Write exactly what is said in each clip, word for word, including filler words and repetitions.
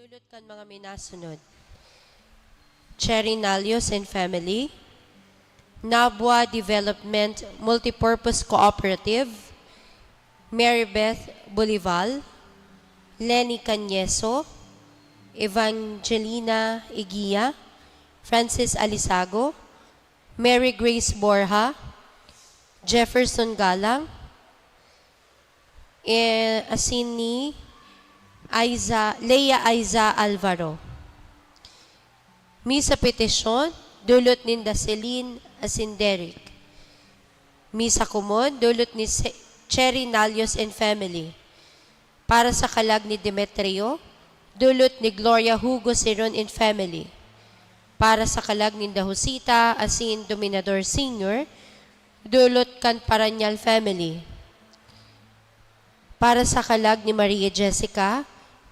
Dulot kan mga minasunod: Cherry Nalios and family, Nabua Development Multipurpose Cooperative, Mary Beth Bolival, Lenny Cañeso, Evangelina Igia, Francis Alisago, Mary Grace Borja, Jefferson Galang, eh, asin ni Aiza, Lea Aiza Alvaro. Misa petisyon, dulot ninda Celine asin Derek. Misa komon, dulot ni Se-, Cherry Nalios and family. Para sa kalag ni Demetrio, dulot ni Gloria Hugo Siron and family. Para sa kalag ninda Josita asin Dominador Senior, dulot kan Paranyal family. Para sa kalag ni Maria Jessica,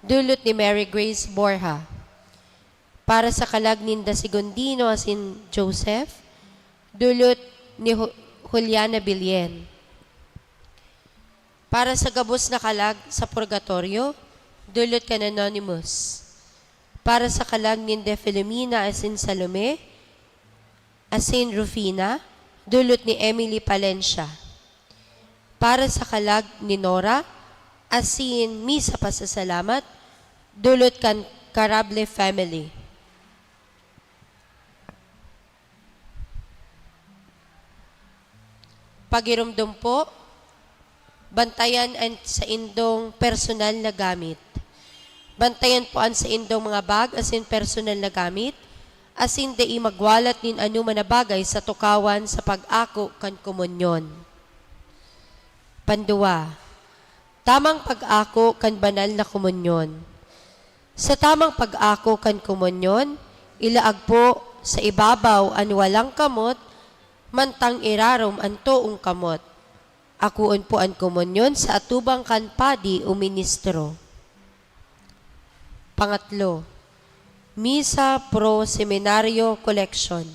dulot ni Mary Grace Borja. Para sa kalag ninda Segundino asin Joseph, dulot ni Ju-, Juliana Billen. Para sa gabos na kalag sa purgatorio, dulot kan Anonymous. Para sa kalag ninda Filomena asin Salome, asin Rufina, dulot ni Emily Palencia. Para sa kalag ni Nora, asin misa pasasalamat, dulot kan Carable family. Pagiromdom po, bantayan an saindong personal na gamit. Bantayan po an saindong mga bag asin personal na gamit, asin dai magwalat nin anoman na bagay sa tukawan sa pag-ako kan komunyon. Panduwa, tamang pag-ako kan banal na komunyon. Sa tamang pag-ako kan komunyon, ilaag po sa ibabaw an walang kamot, mantang irarom an toong kamot. Akoon po an komunyon sa atubang kan padi o ministro. Pangatlo, Misa pro Seminario Collection.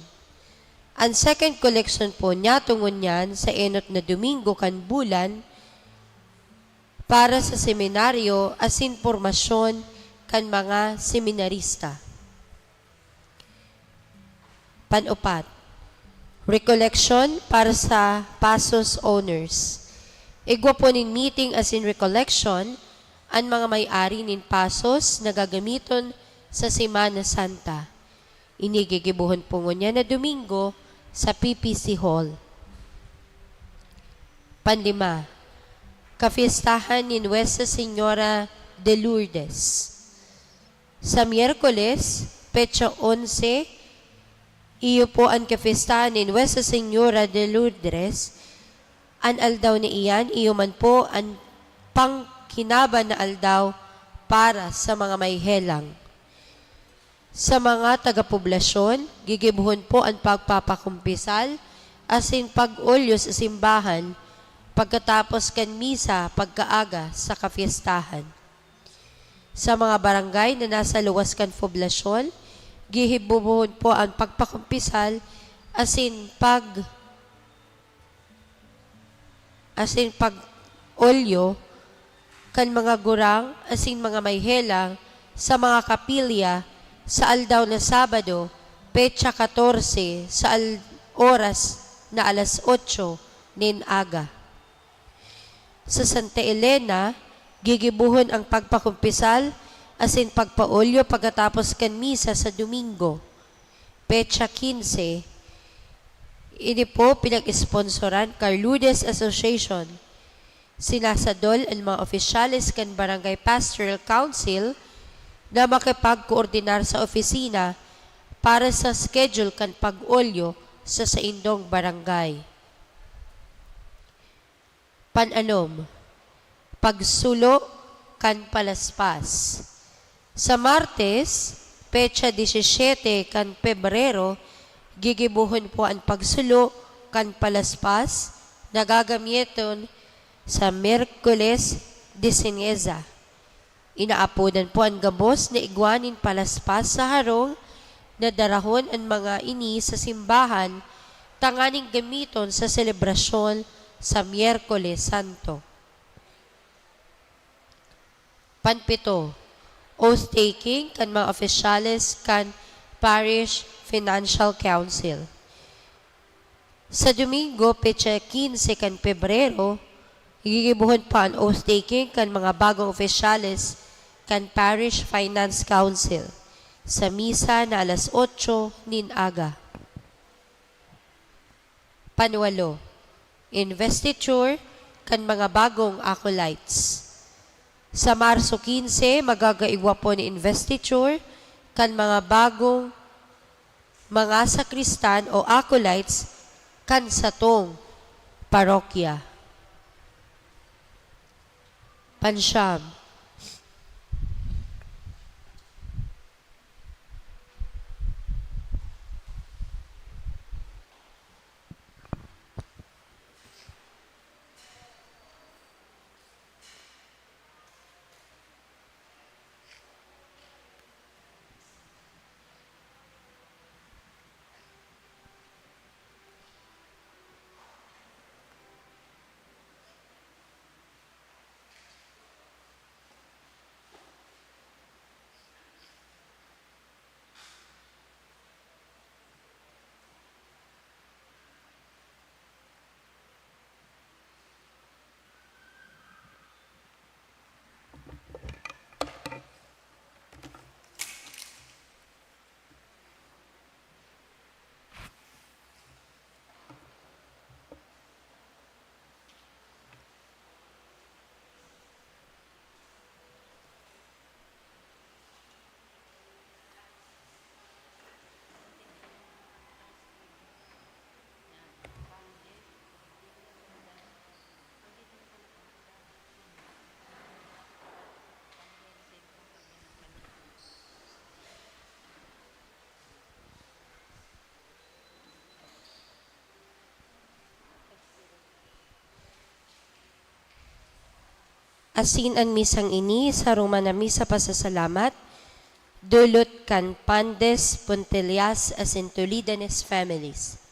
An second collection po nyatong ngunyan sa enot na Domingo kan bulan para sa seminaryo asin pormasyon kan mga seminarista. Pan-upat, recollection para sa Pasos owners. Igwa po nin meeting asin recollection an mga may-ari nin Pasos na gagamiton sa Semana Santa. Ini gigibohon po ngunyan na Domingo sa P P C Hall. Panlima, kafiestahan nin Nuestra Señora de Lourdes. Sa Miyerkules, petsa onse, iyo po an kapistahan nin Nuestra Señora de Lourdes. An aldaw na iyan, iyo man po an pangkinaban na aldaw para sa mga may helang. Sa mga taga-poblasyon, gigibohon po an pagpapakumpisal asin pag-olyo sa simbahan pagkatapos kan misa pagkaaga sa kapistahan. Sa mga barangay na nasa luwas kan poblasyon, gihibobohon po an pagpakumpisal asin pag-, asin pag-olyo kan mga gurang asin mga may helang sa mga kapilya sa aldaw na Sabado, petsa katorse, sa al-, oras na alas otso nin aga. Sa Santa Elena, gigibohon an pagpakumpisal asin pagpaolyo pagkatapos kan misa sa Domingo, petsa kinse. Ini po pinag-esponsoran kan Lourdes Association. Sinasadol an mga opisyales kan Barangay Pastoral Council na makipagkoordinar sa opisina para sa schedule kan pag-olyo sa saindong barangay. Pan-anom, pagsulo kan palaspas. Sa Martes, petsa disisiete kan Pebrero, gigibohon po an pagsulo kan palaspas na gagamiton sa Miyerkules de Ceniza. Inaapodan po an gabos na igwa nin palaspas sa harong na darahon an mga ini sa simbahan tanganing gamiton sa selebrasyon sa Miyerkules Santo. Panpito, Oath-taking kan mga opisyales kan Parish Financial Council. Sa Domingo, petsa quince kan Pebrero, gigibohon pa an oath-taking kan mga bagong opisyales kan Parish Finance Council sa misa na alas otso nin aga. Panwalo, investiture kan mga bagong acolytes. Sa Marso quince, magagaigwa po ni investiture kan mga bagong mga sakristan o acolytes kan satong parokya. Pansyam, asin an misang ini sarong manamisa pasasalamat, dulot kan Pandes, Puntillas, asin Tolidanes families.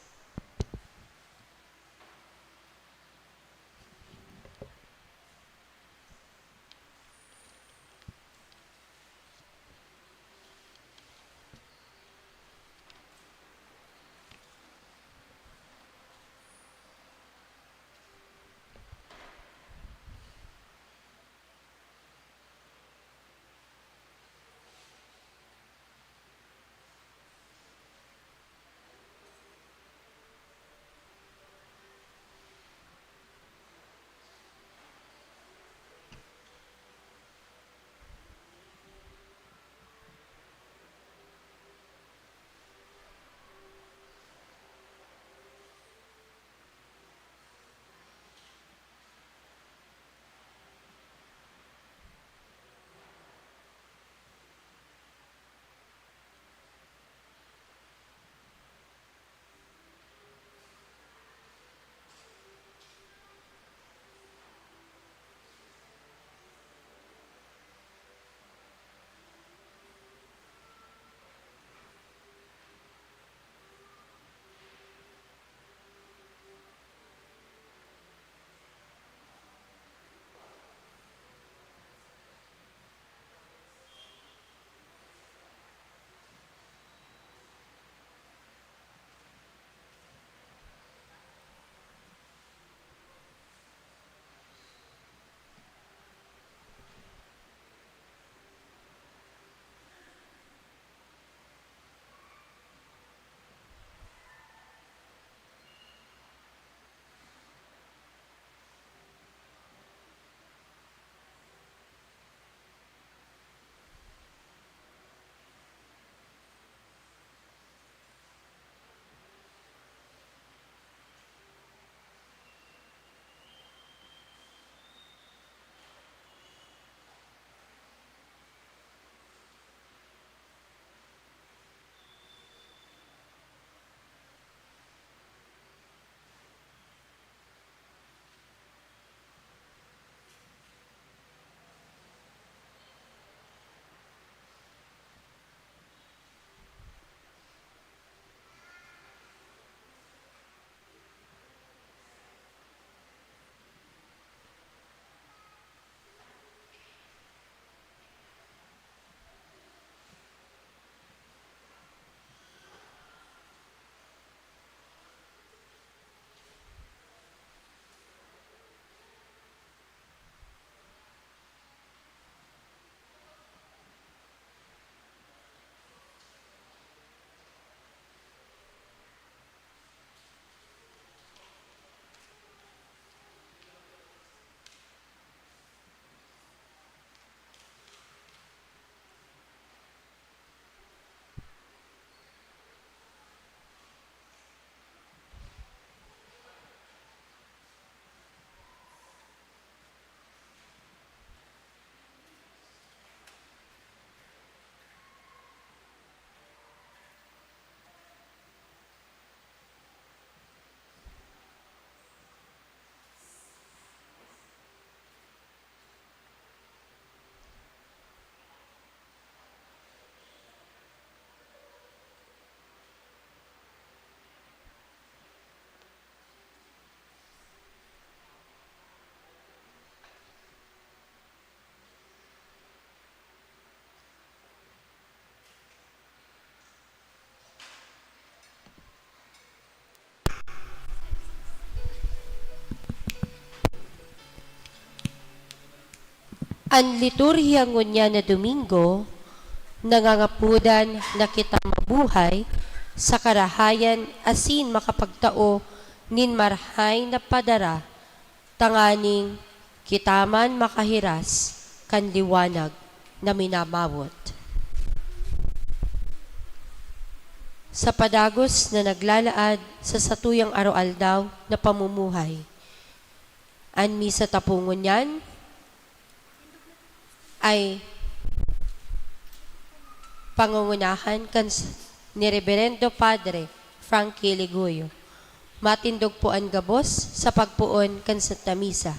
An liturhiya ngunyan na Domingo, nangangapodan na kita mabuhay sa karahayan asin makapagtao nin marahay na padara, tanganing kita man makahiras kan liwanag na minamawot. Sa padagos na naglalaad sa satuyang aroaldaw na pamumuhay, an misa ta po ngunyan ay pangungunahan kan s-, ni Reberendo Padre Frankie Ligoyo. Matindog po an gabos sa pagpoon kan Santa Misa.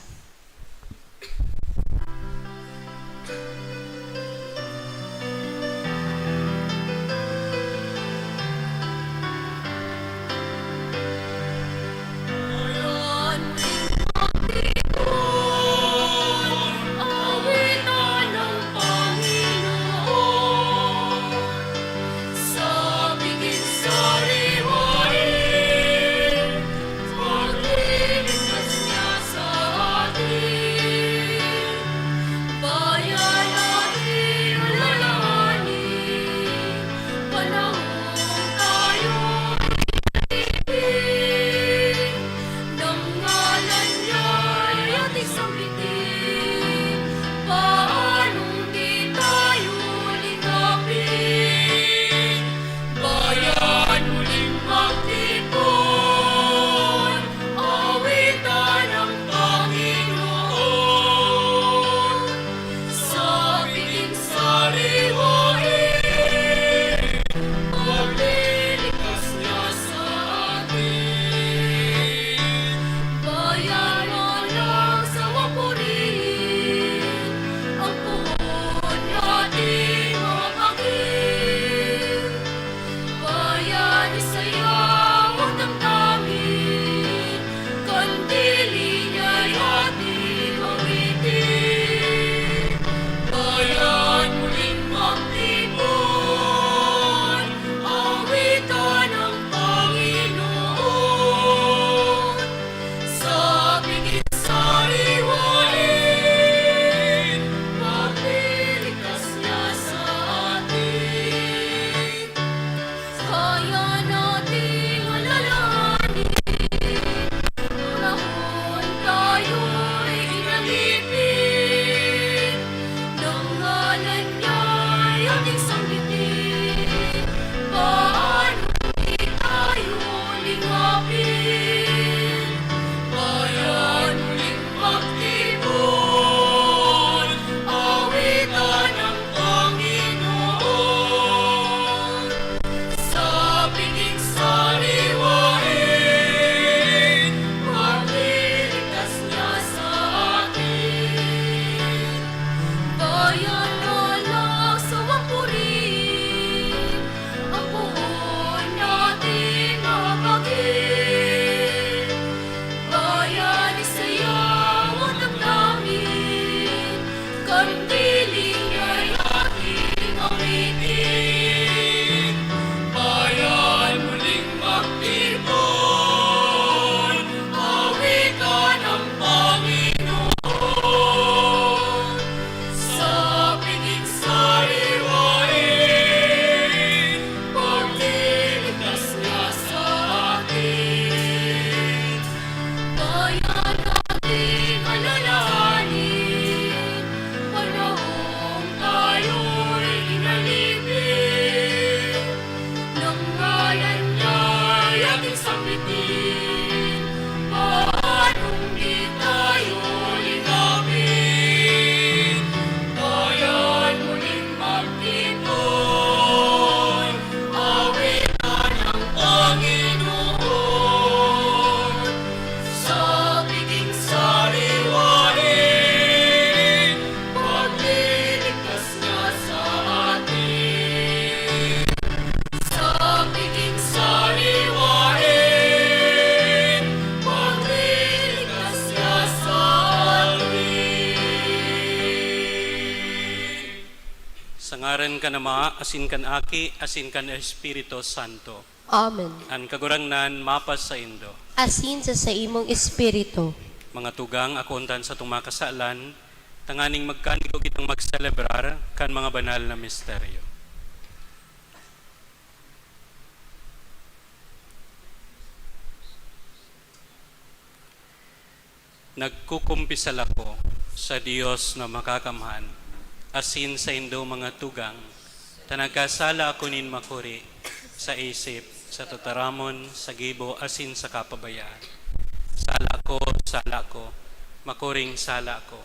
Sa ngaran kan Ama, asin kan Aki, asin kan Espiritu Santo. Amen. An Kagurangnan mapasaindo. Asin sa saimong espiritu. Mga tugang, akoon ta an satong mga kasalan, tanganing magkanigo kitang magselebrar kan mga banal na misteryo. Nagkukumpisal ako sa Dios na Makakamhan, asin saindo, mga tugang, ta nagkasala ako nin makuri sa isip, sa tataramon, sa gibo, asin sa kapabayaan. Sala ko, sala ko, makuring sala ko.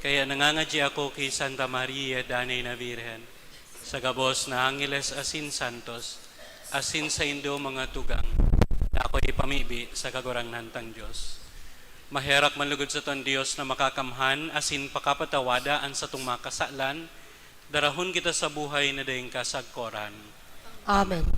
Kaya nangangadyi ako ki Santa Maria, Danay na Birhen, sa gabos na angheles asin santos, asin saindo, mga tugang, na ako ipamibi sa Kagurangnan tang Dios. Maherak man lugod sato an Dios na Makakamhan asin pakapatawada an satong mga kasalan, darahon kita sa buhay na daing kasagkoran. Amen.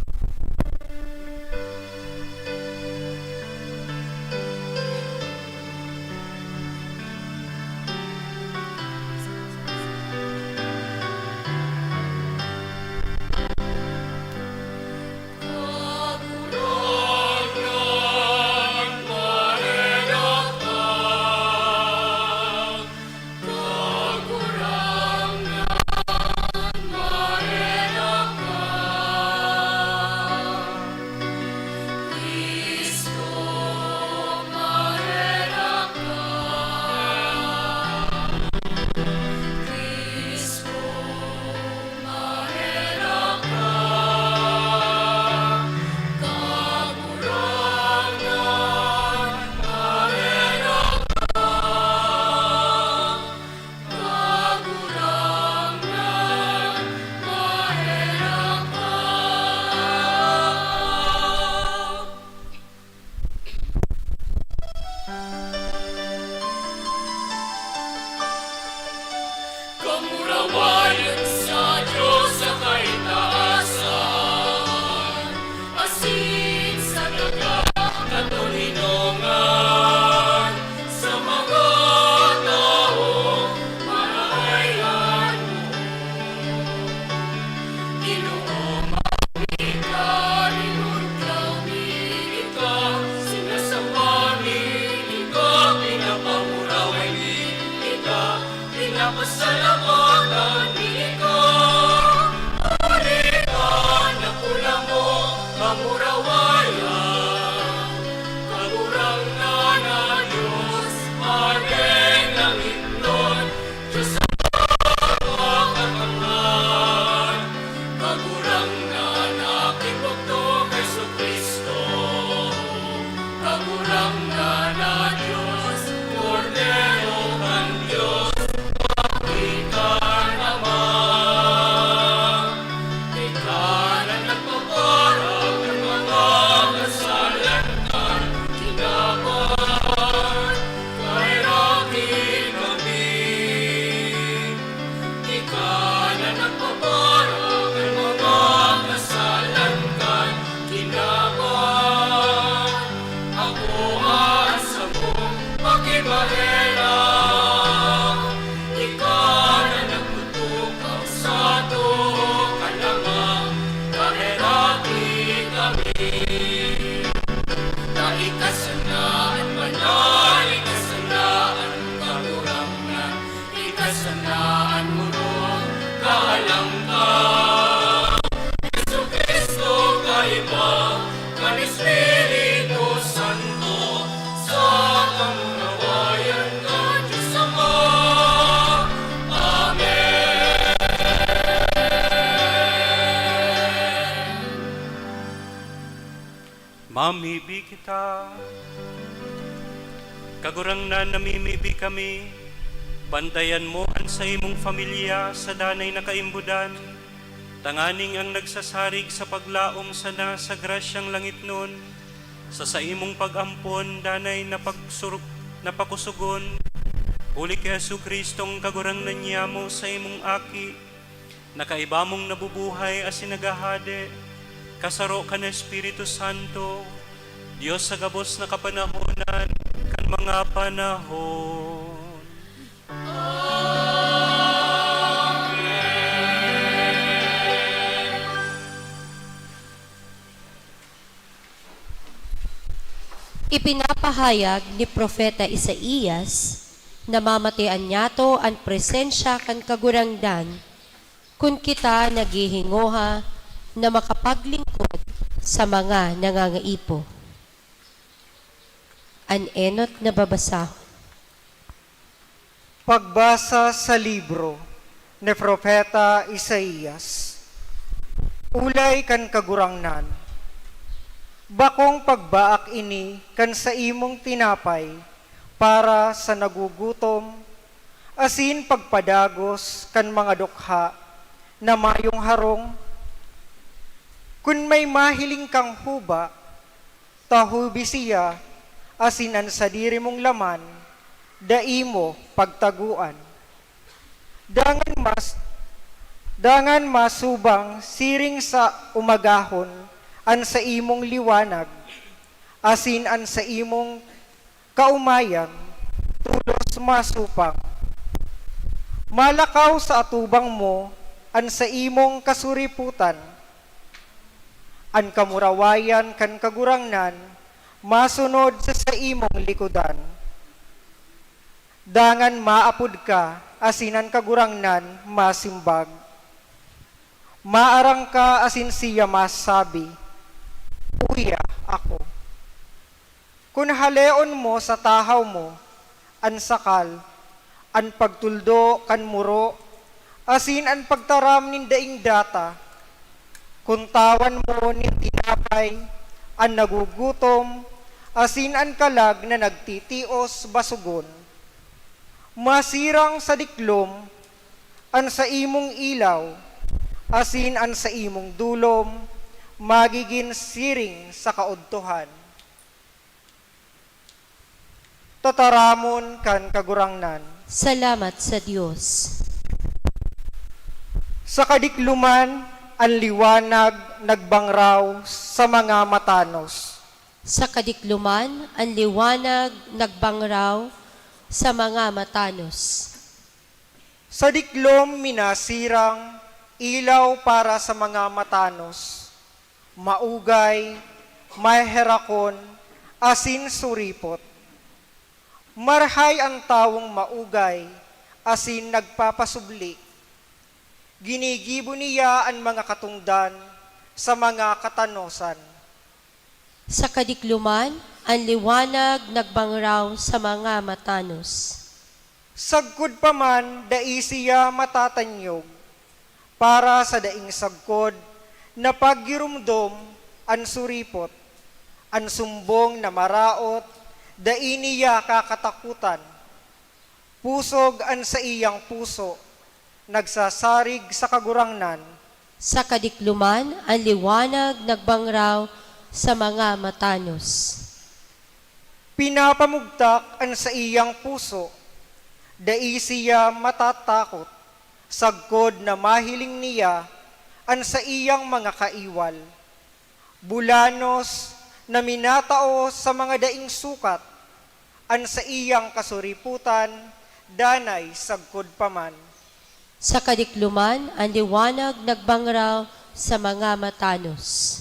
Kamurawayan sa Dios sa kaitaasan, asin sa daga katoninongan sa mga tawo marahay an muhon. Ginoo, mayo ka, linulog kami, ika sinasamba mi, ika pinapamuraway mi, ika pinapasalamatan mi, ika huli kan dakula mo kamurawayan. Kagurangnan na Dios, Hade kan langitnon, Dios sa mga katanglan, Kagurangnan na kibugto, Jesu-Cristo, Kagurangnan na Dios, Kordero kan Dios, Mayo kan Ama. Ika na nagpapara kan mga kasalan kan kinaban, kaheraki kami. Ika na nagpapara kan mga kasalan kan kinaban. Ako an samong pakimaherak. Ika na nagtutukaw sato kan Ama, kaheraki kami. Ta ika sana an banal, ika sana an Kagurangnan, ika sana an orog, kahalang ka. Jesu-Cristo, kaiba kan Espiritu Santo, sa kamurawayan kan Dios Ama. Amen. Mamibi kita. Kagurangnan, namimibi kami, bantayan mo an saimong pamilya sa danay na kaimbodan, tanganing ang nagsasarig sa paglaom sana sa grasyang langitnon, sa saimong pag-ampon danay na pagsur-, na pakusogon, huli ki Jesu-Cristong Kagurangnan niyamo, saimong Aki, na kaiba mong nabubuhay asin naghahade, kasaro kan Espiritu Santo, Dios sa gabos na kapanahonan kan mga panahon. Amen. Ipinapahayag ni Propeta Isaias, Namamatean niyato an presensya kan Kagurangnan kun kita naghihingoha na makapaglingkod sa mga nangangaipo. An enot na babasahon. Pagbasa sa libro ni Propeta Isaias. Ulay kan Kagurangnan, bakong pagbaak ini kan saimong tinapay para sa nagugutom, asin pagpadagos kan mga dukha na mayong harong? Kun may mahiling kang huba, tahubi siya, asin an sadiri mong laman, dai mo pagtagoan. Dangan mas-, dangan masubang siring sa umagahon an saimong liwanag, asin an saimong kaomayan tolos masupang. Malakaw sa atubang mo an saimong kasuripotan. An kamurawayan kan Kagurangnan masunod sa saimong likodan. Dangan maapod ka, asin an Kagurangnan masimbag. Maarang ka asin siya masabi, "Uya ako." Kun haleon mo sa tahaw mo an sakal, an pagtuldo kan muro, asin an pagtaram nin daing data, kun tawan mo nin tinapay an nagugutom asin an kalag na nagtitios basogon, masirang sa diklom an saimong ilaw, asin an saimong dulom magigin siring sa kaodtohan. Tataramon kan Kagurangnan. Salamat sa Dios. Sa kadikloman, an liwanag nagbangraw sa mga matanos. Sa kadikloman, an liwanag nagbangraw sa mga matanos. Sa diklom minasirang, ilaw para sa mga matanos, maugay, maherakon, asin suripot. Marhay an tawong maugay asin nagpapasubli. Ginigibo niya an mga katongdan sa mga katanosan. Sa kadikloman, an liwanag nagbangraw sa mga matanos. Sagkod pa man, dai siya matatanyog para sa daing sagkod na paggiromdom an suripot. An sumbong na maraot, dai niya kakatakotan. Pusog an saiyang puso, nagsasarig sa Kagurangnan. Sa kadikloman, an liwanag nagbangraw sa mga matanos. Pinapamugtak an saiyang puso, dai siya matatakot, sagkod na mahiling niya an saiyang mga kaiwal. Bulanos na minatao sa mga daing sukat, an saiyang kasuripotan danay sagkod pa man. Sa kadikloman, an liwanag nagbangraw sa mga matanos.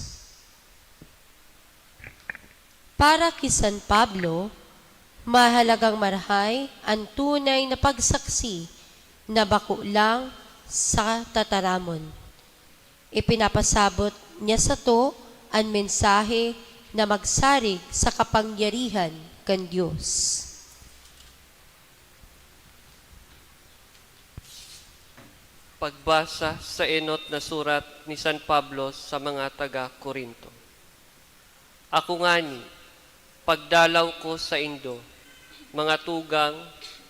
Para ki San Pablo, mahalagang marahay an tunay na pagsaksi na bako lang sa tataramon. Ipinapasabot niya sato an mensahe na magsarig sa kapangyarihan kan Dios. Pagbasa sa enot na surat ni San Pablo sa mga taga Corinto. Ako ngani, pagdalaw ko saindo, mga tugang,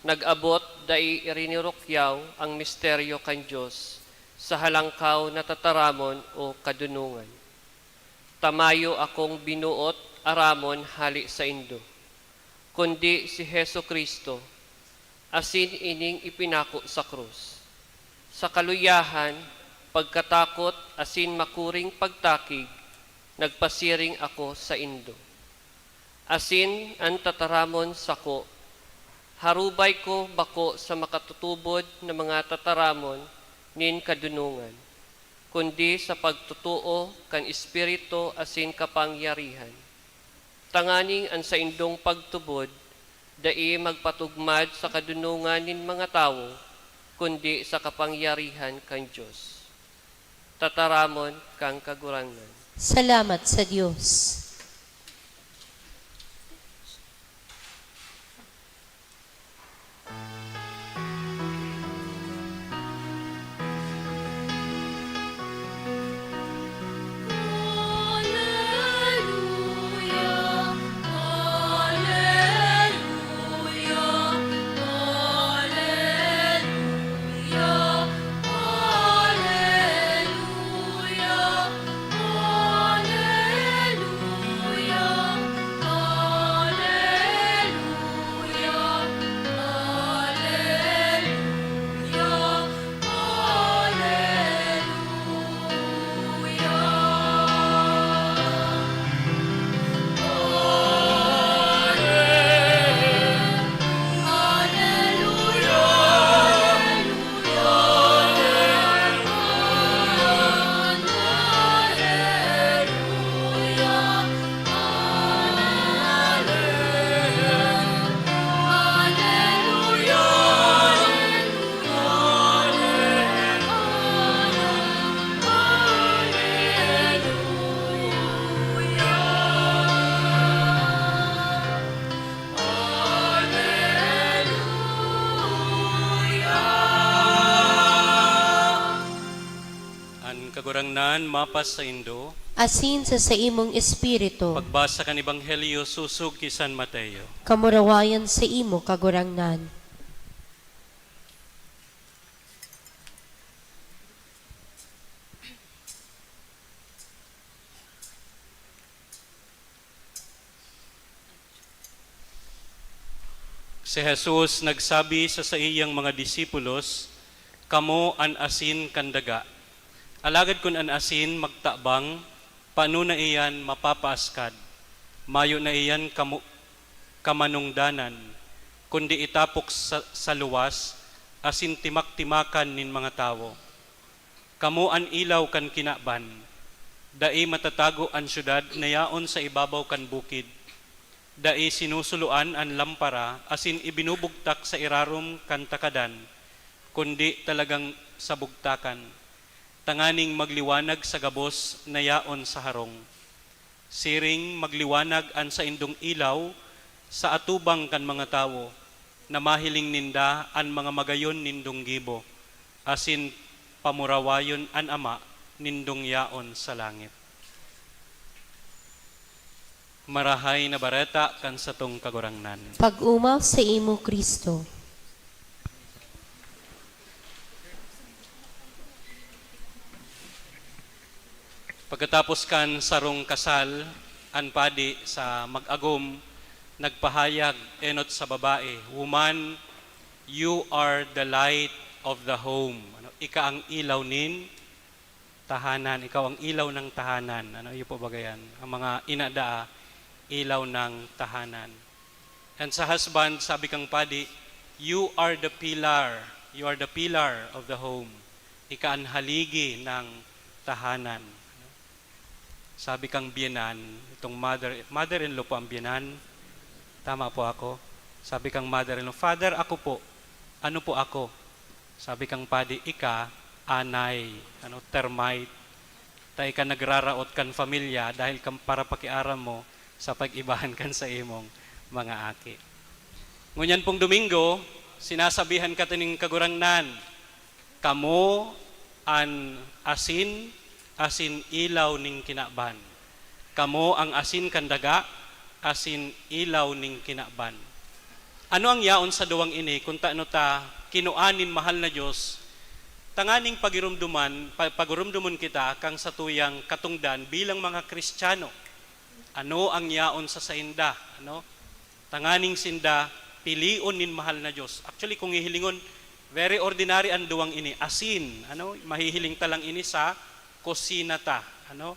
nag-abot dai irinirukyaw ang misteryo kan Dios sa halangkaw na tataramon o kadunongan. Ta mayo akong binuot aramon hale saindo, kundi si Jesu-Cristo, asin ining ipinako sa krus. Sa kaluyahan, pagkatakot asin makuring pagtakig, nagpasiring ako saindo. Asin an tataramon sako, harubay ko bako sa makatutubod na mga tataramon nin kadunongan, kundi sa pagtotoo kan Espiritu asin kapangyarihan, tanganing an saindong pagtubod Dai magpatugmad sa kadunongan nin mga tawo, kundi sa kapangyarihan kan Dios. Tataramon kan Kagurangnan. Salamat sa Dios. An Kagurangnan mapas saindo. Asin sa saimong espiritu. Pagbasa kan Ebanghelyo sosog ki San Mateo. Kamurawayan saimo, Kagurangnan. Si Jesus nagsabi sa saiyang mga disipulos, "Kamo an asin kan daga. Alagad kun an asin magtabang, paano na iyan mapapaaskad? Mayo na iyan kamo-, kamanongdanan, kundi itapok sa, sa luwas asin timak-timakan nin mga tawo." Kamo an ilaw kan kinaban. Dai matatago an syudad na yaon sa ibabaw kan bukid. Dai sinusuloan an lampara asin ibinubugtak sa irarom kan takadan, kundi talagang sa bugtakan, tanganing magliwanag sa gabos na yaon sa harong. Siring magliwanag an saindong ilaw sa atubang kan mga tawo, na mahiling ninda an mga magayon nindong gibo, asin pamurawayon an Ama nindong yaon sa langit. Marahay na Bareta kan satong Kagurangnan. Pag-omaw saimo, Cristo. Pagkatapos kan sarong kasal, an padi sa mag-agom nagpahayag enot sa babae, "Woman, you are the light of the home." Ano, ika ang ilaw nin tahanan, ikaw ang ilaw ng tahanan. Ano, iyo po ba gayan? Ang mga ina daa, ilaw ng tahanan. And sa husband, sabi kang padi, "You are the pillar. You are the pillar of the home." Ika an haligi ng tahanan. Sabi kang biyenan, itong mother, mother-in-law po ang biyenan. Tama po ako? Sabi kang mother-in-law, "Father, ako po. Ano po ako?" Sabi kang padi, "Ika, anay, ano, termite. Ta ika nagraraot kan pamilya dahil kan parapakiaram mo sa pag-ibahan kan sa imong mga aki." Ngunyan pong Domingo, sinasabihan ka ta ning Kagurangnan, "Kamo an asin, asin ilaw ning kinaban. Kamo ang asin kan daga, asin ilaw ning kinaban." Ano ang yaon sa duwang ini, kun tano ta kinua nin mahal na Dios, tanganing pagirumduman, pa-, pagurumdumon kita kan satuyang katongdan bilang mga Kristiyano? Ano ang yaon sa sainda? Ano? Tanganing sinda pilion nin mahal na Dios. Actually, kung hihilingon, very ordinary an duwang ini. Asin, ano? Mahihiling ta lang ini sa kusina ta, ano?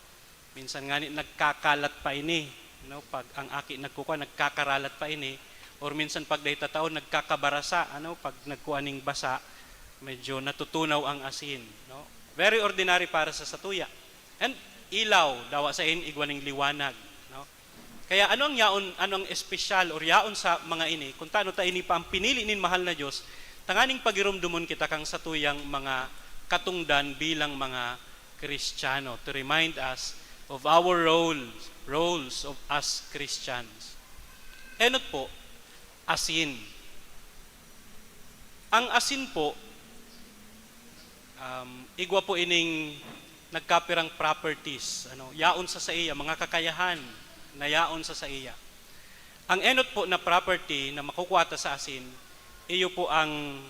Minsan ngani nagkakalat pa ini, no? Pag ang aki nagkukua, nagkakaralat pa ini. Or minsan pag dai ta tao, nagkakabarasa, ano? Pag nagkua ning basa, medyo natutunaw ang asin, no? Very ordinary para sa satuya. And ilaw, dawa sain, igwa ning liwanag, no? Kaya ano ang yaon, ano ang espesyal or yaon sa mga ini, kung tano ta ini pa ang pinili nin mahal na Dios, tanganing pagiromdomon kita kang satuyang mga katungdan bilang mga Kristiyano, to remind us of our roles, roles of as Christians. Enot po, asin. Ang asin po, um, igwa po ining nagkapirang properties, ano, yaon sa saiya, mga kakayahan na yaon sa saiya. Ang enot po na property na makukuha ta sa asin, iyo po ang,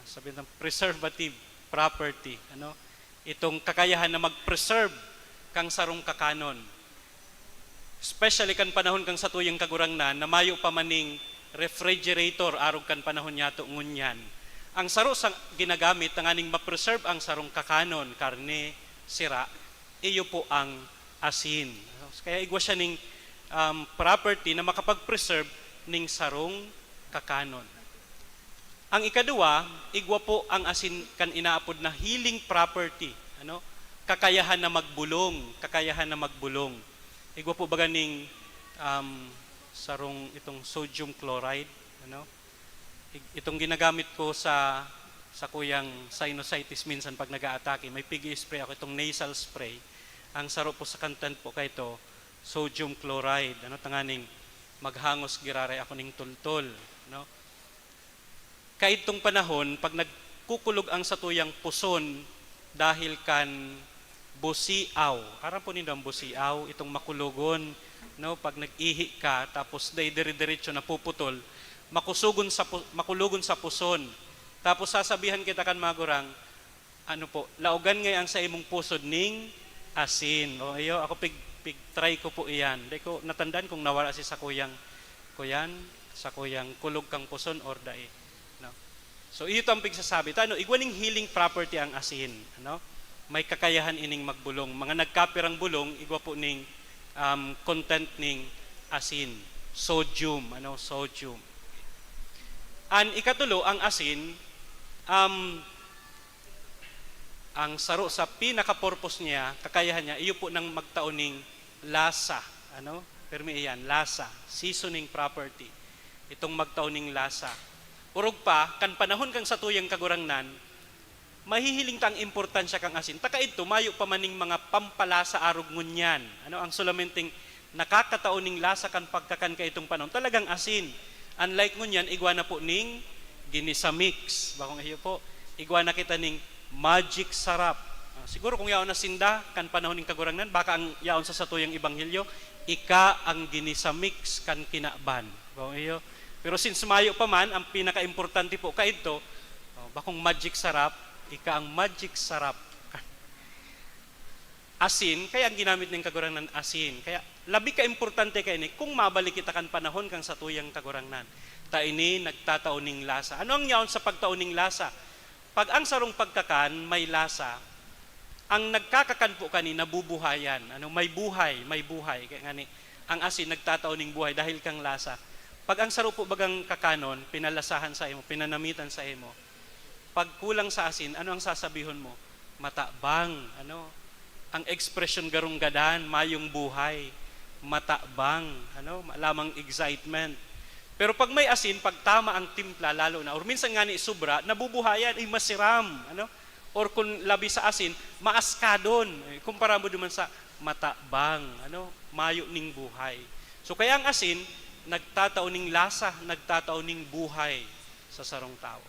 sabi ng preservative property, ano, itong kakayahan na mag-preserve kang sarong kakanon. Especially kan panahon kang satuyang Kagurangnan na mayo pa maning refrigerator arog kan panahon niyato ngunyan. Ang saro sa ginagamit tanganing ma-preserve ang sarong kakanon, karne, sira, iyo po ang asin. Kaya igwa siya ning, um, property na makapag-preserve ning sarong kakanon. Ang ikaduwa, igwa po ang asin kan inaapod na healing property, ano? Kakayahan na magbolong, kakayahan na magbolong. Igwa po baga ning, um, sarong itong sodium chloride, ano? Ig-, itong ginagamit ko sa, sa kuyang sinusitis minsan pag nag-aatake, may pig-i-spray ako, itong nasal spray. Ang saro po sa content po kay ito, sodium chloride, ano, tanganing maghangos giraray ako ning tultol, no? Kaidtong panahon, pag nagkukulog ang satuyang puson dahil kan busiaw. Aram po nindo ang busiaw, itong makulogon, no? Pag nag-ihi ka, tapos dai dire-diretso napuputol, makusugon sa pu-, makulogon sa puson. Tapos sasabihan kita kan mga gurang, ano po, laogan ngay ang saimong pusod ning asin. O, iyo, ako pig-, pig-try ko po iyan. Dai ko natandaan kung nawara si sakuyang, kuyan, sakuyang kulog kang puson or dai. No? So, iyo to ang pigsasabi. Ta, ano, igwa ning healing property ang asin. Ano? May kakayahan ining magbolong. Mga nagkapirang bolong, igwa po ning, um, content ning asin. Sodium, ano, sodium. An ikatulo, ang asin, um, ang saro sa pinaka-purpose niya, kakayahan niya, iyo po nang magtao ning lasa. Ano? Pirmi iyan, lasa, seasoning property. Itong magtao ning lasa. Orog pa, kan panahon kang satuyang Kagurangnan, mahihiling ta ang importansya kang asin. Ta kaidto, mayo pa man ning mga pampalasa arog ngunyan. Ano, ang solamenteng nakakatao ning lasa kan pagkakan kaitong panahon, talagang asin. Unlike ngunyan, igwa na po ning ginisamix. Bakong iyo po, igwa na kita ning Magic Sarap. Ah, siguro kung yaon na sinda, kan panahon ning Kagurangnan, baka ang yaon sa satuyang ebanghelyo, "Ika ang ginisamix kan kinaban." Bakong iyo. Pero since mayo pa man, ang pinaka-importante po kaidto, oh, bakong Magic Sarap, "Ika ang Magic Sarap." Asin, kaya ang ginamit ning Kagurangnan, asin. Kaya labi ka importante kaini kung mabalik kita kan panahon kang satuyang Kagurangnan. Ta ini nagtatao ning lasa. Ano ang yaon sa pagtao ning lasa? Pag ang sarong pagkakan may lasa, ang nagkakakan po kani nabubuhayan. Ano, may buhay, may buhay. Kaya ngani, ang asin nagtatao ning buhay dahil kang lasa. Pag ang saro po bagang kakanon, pinalasahan sa imo, pinanamitan sa imo, pag kulang sa asin, ano ang sasabihon mo? Matabang, ano? Ang ekspresyon garong gadan, mayong buhay, matabang, ano? Lamang excitement. Pero pag may asin, pag tama ang timpla, lalo na, or minsan nga ni sobra, nabubuhayan, ay masiram, ano? Or kung labi sa asin, maaskadon. Eh, kumpara mo duman sa matabang, ano? Mayo ning buhay. So, kaya ang asin, nagtatao ning lasa, nagtatao ning buhay sa sarong tawo.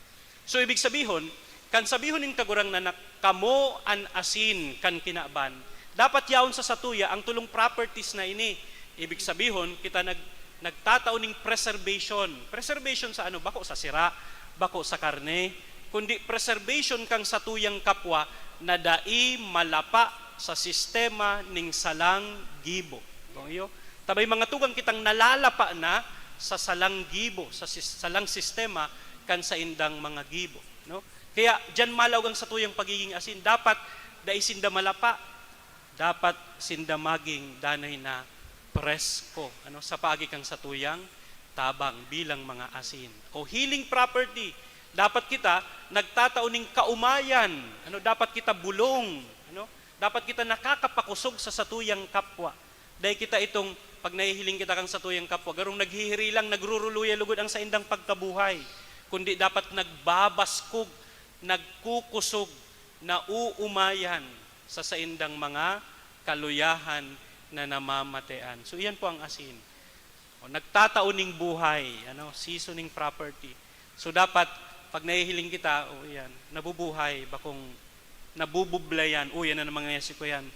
So, ibig sabihon, kan sabihon nin Kagurangnan na, "Kamo an asin kan kinaban," dapat yaon sa satuya ang tulong properties na ini. Ibig sabihon, kita nag-, nagtatao ning preservation. Preservation sa ano? Bako sa sira, bako sa karne, kundi preservation kang satuyang kapwa na dai malapa sa sistema ning salang gibo. Kung iyo, tabay mga tugang kitang nalalapa na sa salang gibo, sa sis-, salang sistema kan saindang mga gibo, no? Kaya diyan malaog ang satuyang pagiging asin. Dapat dai sinda malapa. Dapat sinda maging danay na presko, ano, sa paagi kang satuyang tabang bilang mga asin. O healing property, dapat kita nagtatao ning kaomayan, ano, dapat kita bulong, ano, dapat kita nakakapakosog sa satuyang kapwa. Dai kita itong Pag nahihiling kita kan satuyang kapwa, garong naghihirilang, nagruruluya lugod ang saindang pagkabuhay, kundi dapat nagbabaskog, nagkukusog, nauumayan sa saindang mga kaluyahan na namamatean. So, iyan po ang asin. O, nagtatao ning buhay, ano, seasoning property. So, dapat, pag nahihiling kita, o, iyan, nabubuhay, bakong nabubublayan. O, yan na naman nga si Kuyan.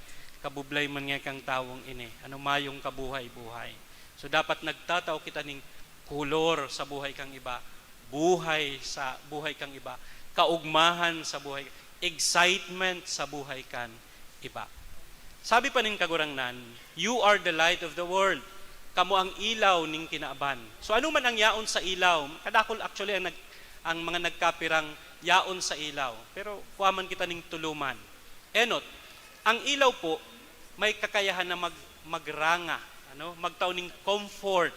Kabublay man nga kang tawong ini. Ano, mayong kabuhay-buhay. So, dapat nagtatao kita ning kolor sa buhay kang iba, buhay sa buhay kang iba, kaugmahan sa buhay, excitement sa buhay kan iba. Sabi pa nin Kagurangnan, "You are the light of the world." Kamo ang ilaw ning kinaban. So, ano man ang yaon sa ilaw, kadakul actually ang nag-, ang mga nagkapirang yaon sa ilaw. Pero kuha man kita ning tuluman. Enot, ang ilaw po may kakayahan na mag-, magranga, ano, magtao ning comfort.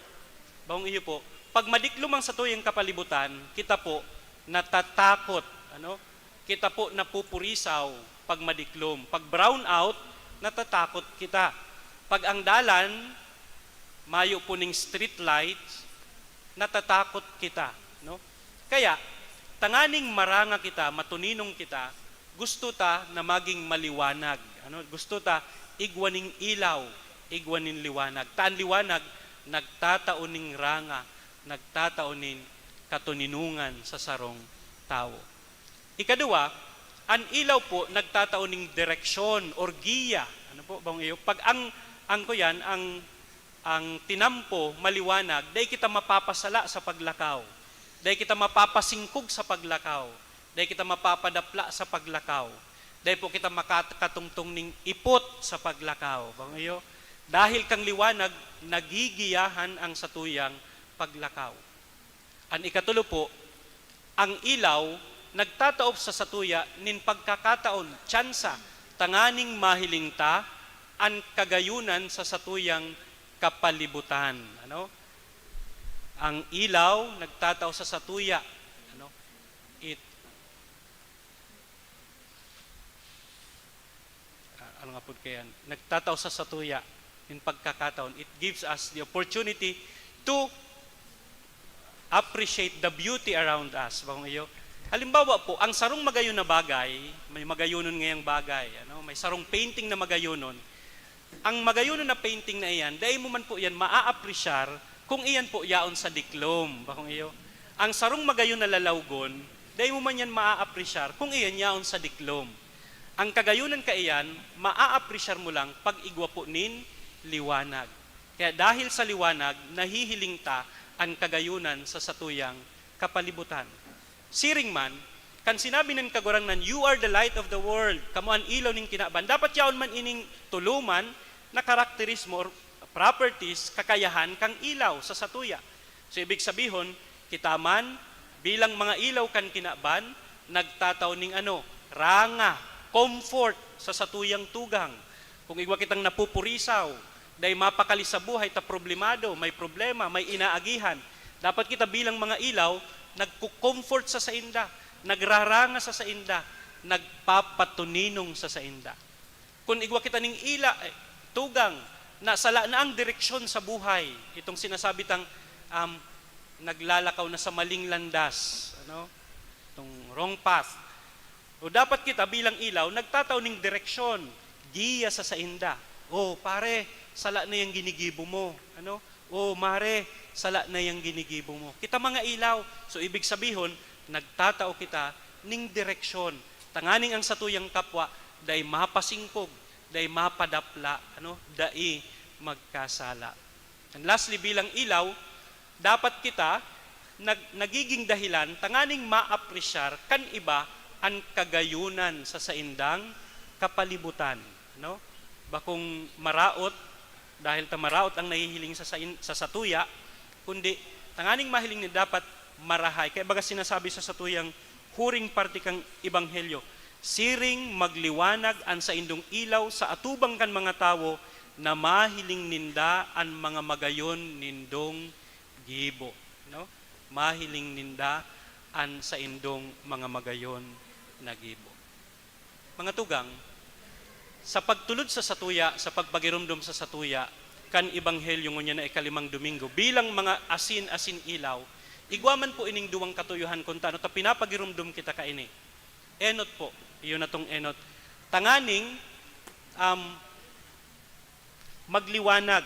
Bawang iyo po, pag madiklom ang satuyang kapalibutan, kita po natatakot, ano, kita po napupurisaw pag madiklom. Pag brown out, natatakot kita. Pag ang dalan, mayo po ning street lights, natatakot kita, no? Kaya, tanganing maranga kita, matuninong kita, gusto ta na maging maliwanag. Ano? Gusto ta igwa ning ilaw, igwa nin liwanag. Ta an liwanag, nagtatao ning ranga, nagtatao nin katuninongan sa sarong tawo. Ikaduwa, an ilaw po nagtatao ning direksyon or giya. Ano po, bang iyo? Pag ang, ang ko yan, ang, ang tinampo maliwanag, dai kita mapapasala sa paglakaw. Dai kita mapapasingkog sa paglakaw. Dai kita mapapadapla sa paglakaw. Dai po kita makakatungtong ning ipot sa paglakaw. Bang iyo? Dahil kang liwanag, nagigiyahan ang satuyang paglakaw. An ikatulo po, ang ilaw nagtataop sa satuya nin pagkakataon, tsansa, tanganing mahiling ta an kagayunan sa satuyang kapalibutan. Ano? Ang ilaw nagtatao sa satuya. Ano? It, ah, ano nga po kaya? Nagtatao sa satuya. In pagkakataon, it gives us the opportunity to appreciate the beauty around us. Bakong iyo? Halimbawa po, ang sarong magayon na bagay, may magayonon ngayang bagay, ano, may sarong painting na magayonon. Ang magayonon na painting na iyan, dai mo man po iyan maaapresyar kung iyan po yaon sa diklom. Bakong iyo? Ang sarong magayon na lalawgon, dai mo man yan maaapresyar kung iyan yaon sa diklom. Ang kagayonan kaiyan, maaapresyar mo lang pag igwa po nin liwanag. Kaya dahil sa liwanag, nahihiling ta an kagayonan sa satuyang kapalibutan. Siring man, kan sinabi nin Kagurangnan, "You are the light of the world," kamo an ilaw nin kinaban. Dapat yaon man ining tuluman na karakterismo or properties, kakayahan kan ilaw sa satuya. So, ibig sabihon, kita man, bilang mga ilaw kan kinaban, nagtatao ning ano, ranga, comfort sa satuyang tugang. Kung igwa kitang napupurisaw, dai mapakali sa buhay ta problemado, may problema, may inaagihan. Dapat kita bilang mga ilaw, nagko-comfort sa sainda, nagraranga sa sainda, nagpapatuninong sa sainda. Kun igwa kita ning ila, eh, tugang, na sala na ang direksyon sa buhay, itong sinasabi tang, um, naglalakaw na sa maling landas, ano? Itong wrong path. O dapat kita bilang ilaw, nagtatao ning direksyon, giya sa sainda. "Oh, pare, sala na yang ginigibo mo." Ano? "Oh, mare, sala na yang ginigibo mo." Kita mga ilaw. So, ibig sabihon, nagtatao kita ning direksyon. Tanganing ang satuyang kapwa, dai mapasingkog, dai mapadapla, ano? Dai magkasala. And lastly, bilang ilaw, dapat kita nag-, nagiging dahilan tanganing maapresyar kan iba an kagayonan sa saindang kapalibutan, no? Bakong maraot, dahil ta maraot ang nahihiling sa sain-, sa satuya, kundi tanganing mahiling ni dapat marahay. Kaya baga sinasabi sa satuyang huring parte kan Ebanghelyo, "Siring magliwanag an saindong ilaw sa atubang kan mga tawo, na mahiling ninda an mga magayon nindong gibo." No? Mahiling ninda an saindong mga magayon na gibo. Mga tugang, sa pagtulod sa satuya, sa pagpagiromdom sa satuya, kan Ebanghelyo ngunyan na ikalimang Domingo, bilang mga asin asin ilaw, igwa man po ining duwang katuyohan kun tano ta pinapagiromdom kita kaini. Enot po, iyo na tong enot. Tanganing, um, magliwanag,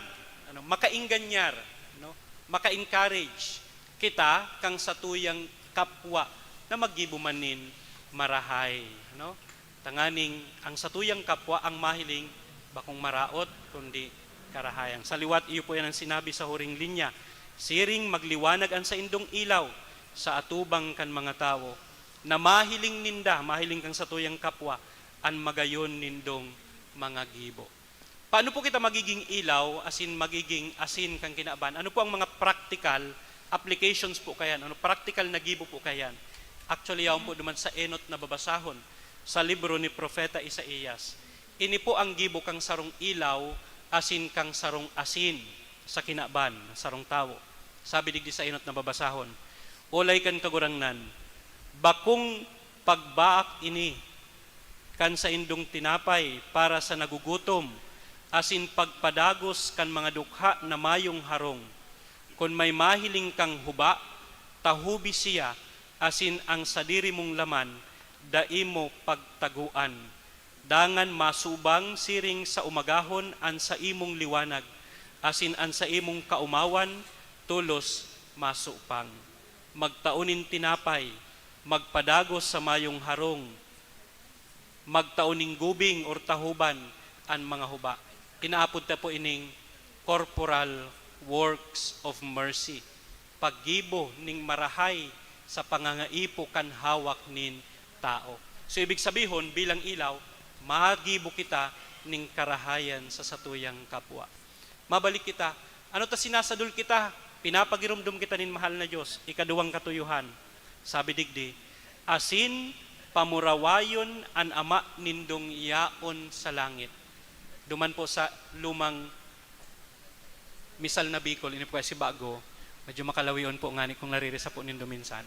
ano, makaingganyar, no? Maka-encourage kita kan satuyang kapwa na maggibo man nin marahay, no? Tanganing ang satuyang kapwa ang mahiling bakong maraot, kundi karahayan. Sa liwat, iyo po yan ang sinabi sa huring linya, "Siring magliwanag an saindong ilaw sa atubang kan mga tawo, na mahiling ninda, mahiling kang satuyang kapwa, an magayon nindong mga gibo." Paano po kita magiging ilaw, asin magiging asin kan kinaban? Ano po ang mga practical applications po kayan? Ano, practical na gibo po kayan? Actually, yaon po duman sa enot na babasahon sa libro ni Propeta Isaias. Ini po ang gibo kang sarong ilaw asin kang sarong asin sa kinaban, sarong tawo. Sabi digdi sa enot na babasahon, "Olay kan Kagurangnan, bakong pagbaak ini kan saindong tinapay para sa nagugutom, asin pagpadagos kan mga dukha na mayong harong. Kun may mahiling kang huba, tahobi siya, asin ang sadiri mong laman, dai mo pagtagoan. Dangan masubang siring sa umagahon an saimong liwanag, asin an saimong kaomawan tolos masupang. Magtao nin tinapay, magpadagos sa mayong harong, magtao nin gubing or tahoban an mga huba." Inaapod ta po ining corporal works of mercy, paggibo ning marahay sa pangangaipo kan hawak nin tawo. So, ibig sabihon, bilang ilaw, magibo kita nin karahayan sa satuyang kapwa. Mabalik kita. Ano ta sinasadol kita? Pinapagiromdom kita nin mahal na Dios. Ikaduwang katuyohan, sabi digdi, "Asin pamurawayon an Ama nindong yaon sa langit." Duman po sa lumang misal na Bicol, ini po kasi bago, medyo makalawion po ngani kung naririsa po nindo minsan.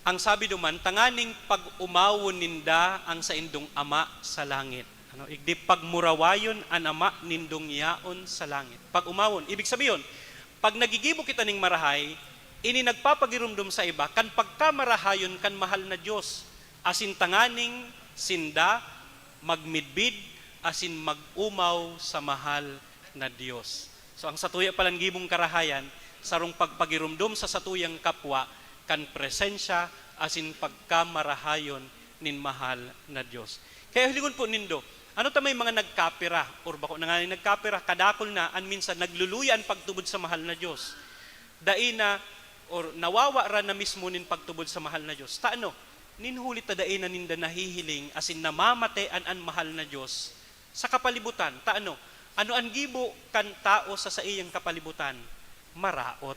Ang sabi duman, "Tanganing pag-umawon ninda ang saindong Ama sa langit." Ano, igdi, "Pagmurawayon an Ama nindong yaon sa langit." Pag-umawon, ibig sabihon, pag nagigibo kita ning marahay, ini nagpapagiromdom sa iba kan pagkamarahayon kan mahal na Dios, asin tanganing sinda magmidbid asin mag-umaw sa mahal na Dios. So, ang satuya palan gibong karahayan, sarong pagpagiromdom sa satuyang kapwa kan presensya asin pagkamarahayon nin mahal na Dios. Kaya hilingon po nindo, ano ta may mga nagkapira, or bako na ngani nagkapira, kadakul na, an minsan nagluluya an pagtubod sa mahal na Dios. Dai na, or nawawaran na mismo nin pagtubod sa mahal na Dios. Ta ano? Nin huli ta dai na ninda nahihiling asin namamatean an mahal na Dios sa kapalibutan. Ta ano? Ano an gibo kan tawo sa saiyang kapalibutan? Maraot,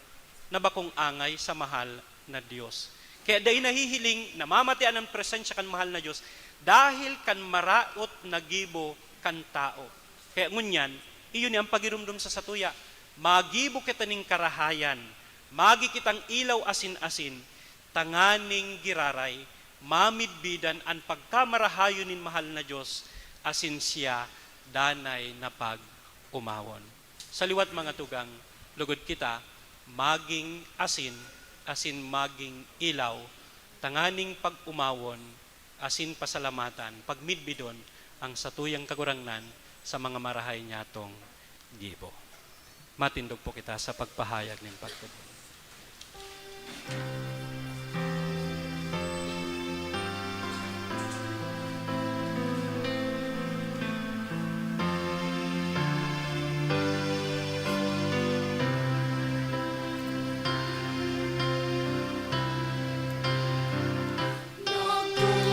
na bakong angay sa mahal na Dios. Kaya dai nahihiling, namamatean an presensya kan mahal na Dios dahil kan maraot na gibo kan tawo. Kaya ngunyan, iyo ni ang pagiromdom sa satuya. Magibo kita nin karahayan, magi kitang ilaw asin asin, tanganing giraray, mamidbidan an pagkamarahayon nin mahal na Dios, asin siya danay na pag-umawon. Sa liwat, mga tugang, lugod kita maging asin asin maging ilaw, tanganing pag-umawon asin pasalamatan, pagmidbidon ang satuyang Kagurangnan sa mga marahay niyatong gibo. Matindog po kita sa pagpahayag nin pagtubod.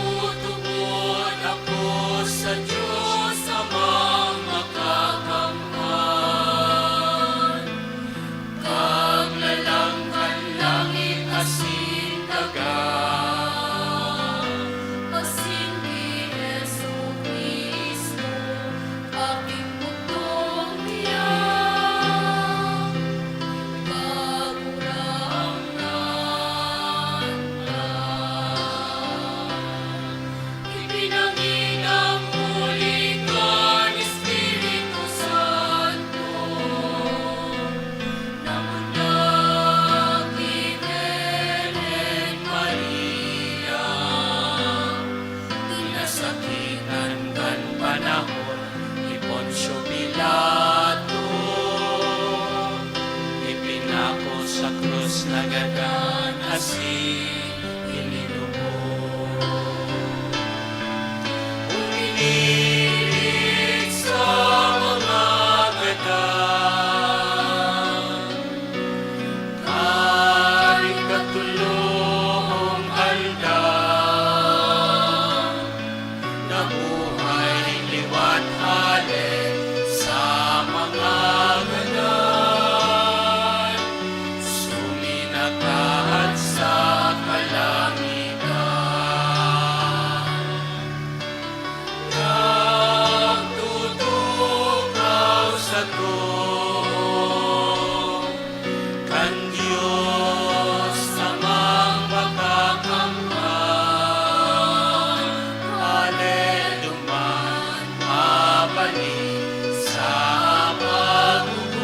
Nagtutubod ako sa Diyos Amang Makakamhan, Kaglalang kan langit asin Kan Dios Amang Makakamhan, ale duman mabalik sa paghukom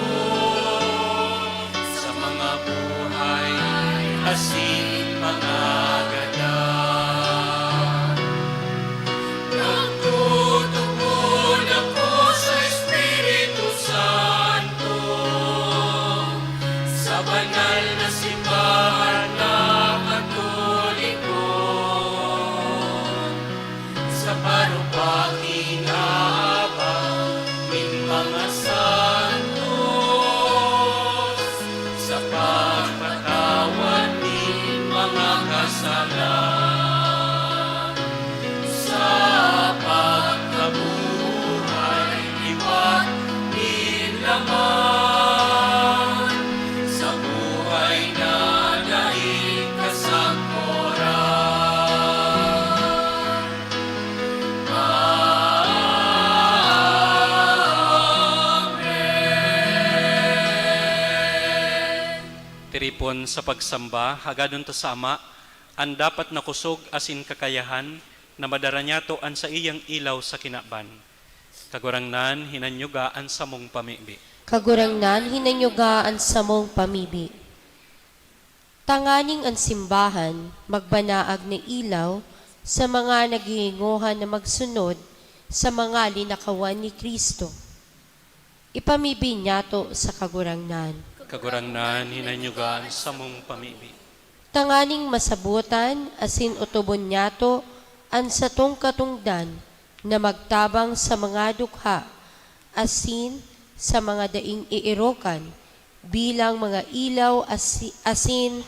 sa mga buhay asin mga gadan. Nagtutubod ako sa Espiritu Santo, sa banal na simbahan na Katoliko, sa parupagin na abang nin mga santos, sa pagpatawad nin mga kasalan, sa pagkabuhay liwat nin laman, sa buhay na daing kasagkoran. Amen. Tiripon sa pagsamba, hagadon ta sa Ama an dapat na kusog asin kakayahan na madara niyato an saiyang ilaw sa kinaban. Kagurangnan, hinanyuga an samong pamibi. Kagurangnan, hinanyuga an samong pamibi. Tanganing an simbahan magbanaag na ilaw sa mga naghihingohan na magsunod sa mga linakawan ni Cristo. Ipamibi niyato sa Kagurangnan. Kagurangnan, hinanyuga an samong pamibi. Tanganing masabotan asin otobon niyato an satong katongdan na magtabang sa mga dukha asin sa mga daing eerokan bilang mga ilaw asi-, asin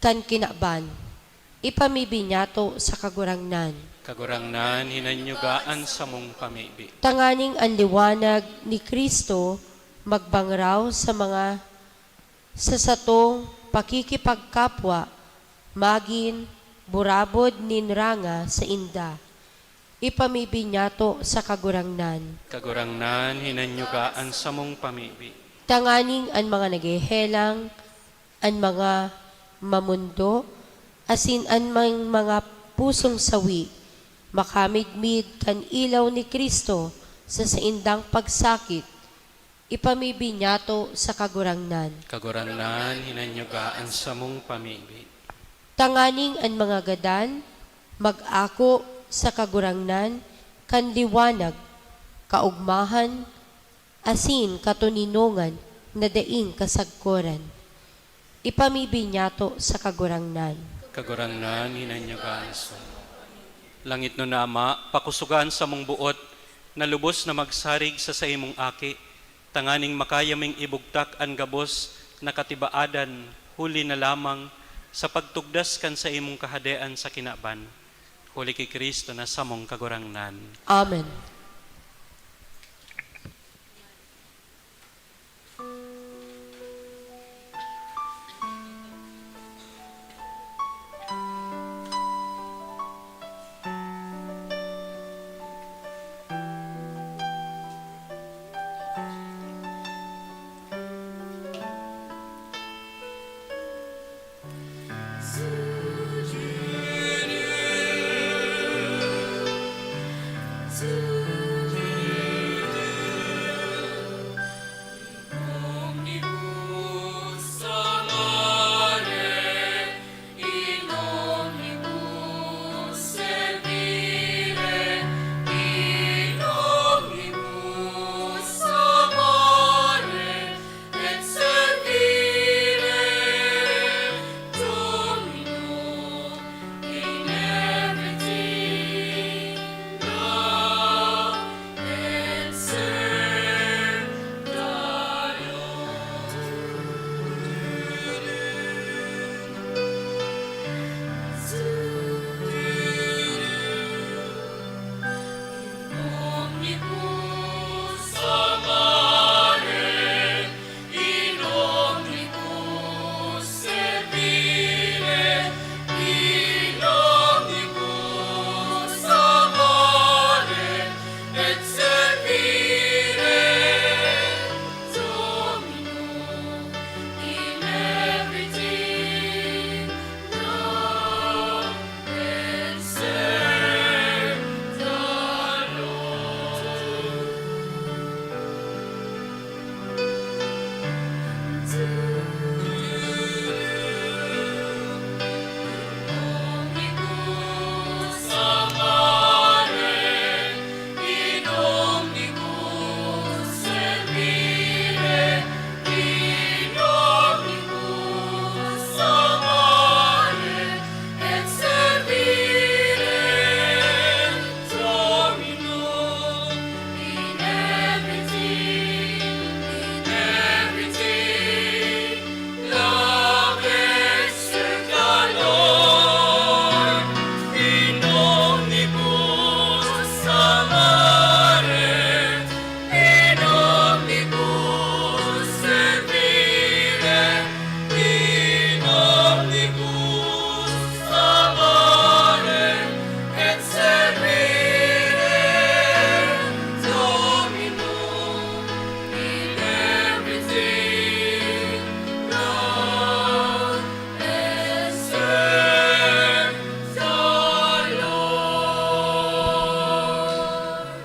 kan kinaban. Ipamibi niyato sa Kagurangnan. Kagurangnan, hinanyuga an samong pamibi. Tanganing an liwanag ni Cristo magbangraw sa mga, sa satong pakikipagkapwa, magin burabod nin ranga sainda. Ipamibi niyato sa Kagurangnan. Kagurangnan, hinanyuga an samong pamibi. Tanganing an mga naghehelang, an mga mamondo, asin an mang-, mga pusong sawi, makamidmid kan ilaw ni Cristo sa saindang pagsakit, ipamibi niyato sa Kagurangnan. Kagurangnan, hinanyuga an samong pamibi. Tanganing an mga gadan mag-ako sa Kagurangnan kan liwanag, kaogmahan, asin katoninongan na daing kasagkoran. Ipamibi niyato sa Kagurangnan. Kagurangnan, hinanyuga an samong. Langitnon na Ama, pakusoga an samong boot na lubos na magsarig sa saimong Aki, tanganing makaya ming ibugtak an gabos na katibaadan huli na lamang sa pagtugdas kan saimong Kahadean sa kinaban. Huli ki Cristo na samong Kagurangnan. Amen.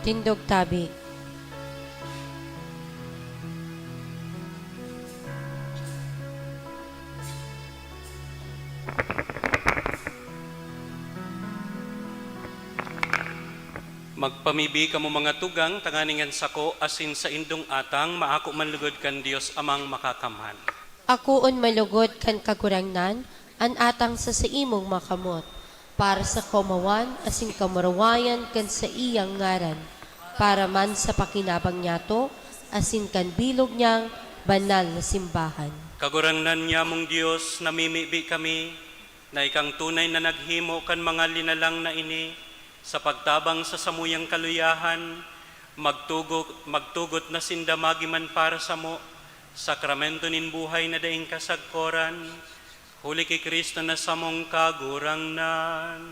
Tindog tabi. Magpamibi kamo, mga tugang, tanganing an sako asin saindong atang maako man lugod kan Dios Amang Makakamhan. Akoon man lugod kan Kagurangnan an atang sa saimong makamot, para sa kaomawan asin kamurawayan kan saiyang ngaran, para man sa pakinabang niyato asin kan bilog niyang banal na simbahan. Kagurangnan nyamong Dios, namimibi kami na ikang tunay na naghimo kan mga linalang na ini sa pagtabang sa samuyang kaluyahan, magtugot, magtugot na sinda magiman para samo, sakramento nin buhay na daing kasagkoran, huli ki Cristo na samong Kagurangnan.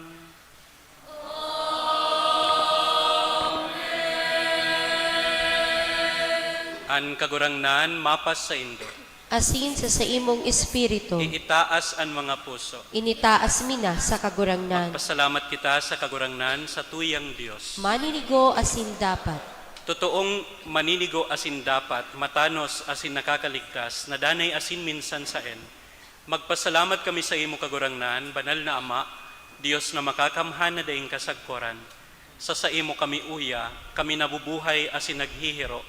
An Kagurangnan mapas saindo. Asin sa saimong espiritu. Iitaas an mga puso. Initaas mi na sa Kagurangnan. Magpasalamat kita sa Kagurangnan, sa tuyang Dios. Maninigo asin dapat. Totoong maninigo asin dapat, matanos asin nakakaligtas, na danay asin minsan saen. Magpasalamat kami saimo, Kagurangnan, Banal na Ama, Dios na makakamhan na daing kasagkoran. Sa saimo kami uya, kami nabubuhay asin naghihiro,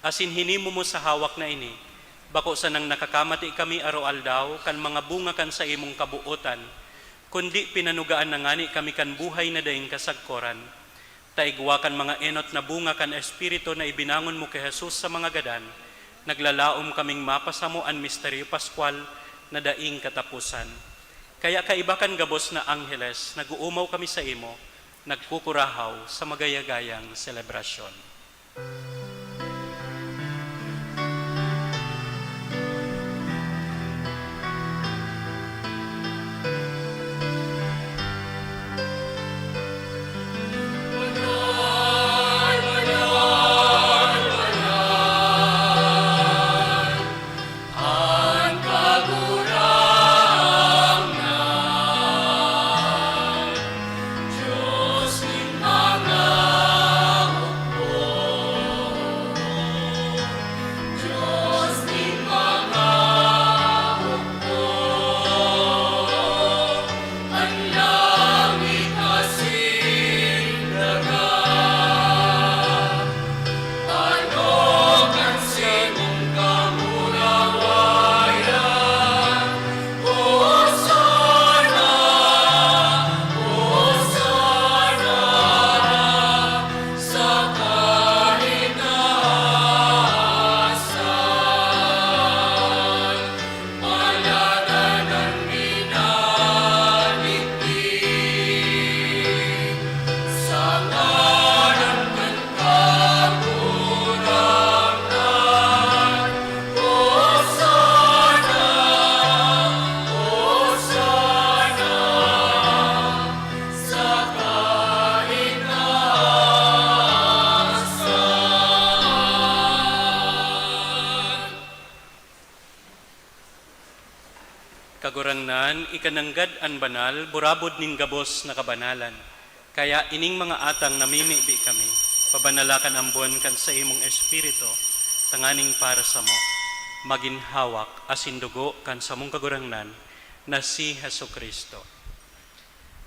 asin hinimo mo sa hawak na ini, bako sanang nakakamati kami aroaldaw kan mga bunga kan saimong kabootan, kundi pinanugaan na ngani kami kan buhay na daing kasagkoran. Ta igwa kan mga enot na bunga kan Espiritu na ibinangon mo ki Jesus sa mga gadan, naglalaom kaming mapasamo an misteryo paskwal na daing kataposan. Kaya kaiba kan gabos na angheles, nag-oomaw kami saimo, nagkukurahaw sa magayagayang selebrasyon. Kagurangnan, ika nanggad an banal, burabod nin gabos na kabanalan. Kaya ining mga atang namimibi kami, pabanala kan ambon kan saimong Espiritu, tanganing para samo, magin hawak asin dugo kan samong Kagurangnan na si Jesu-Cristo.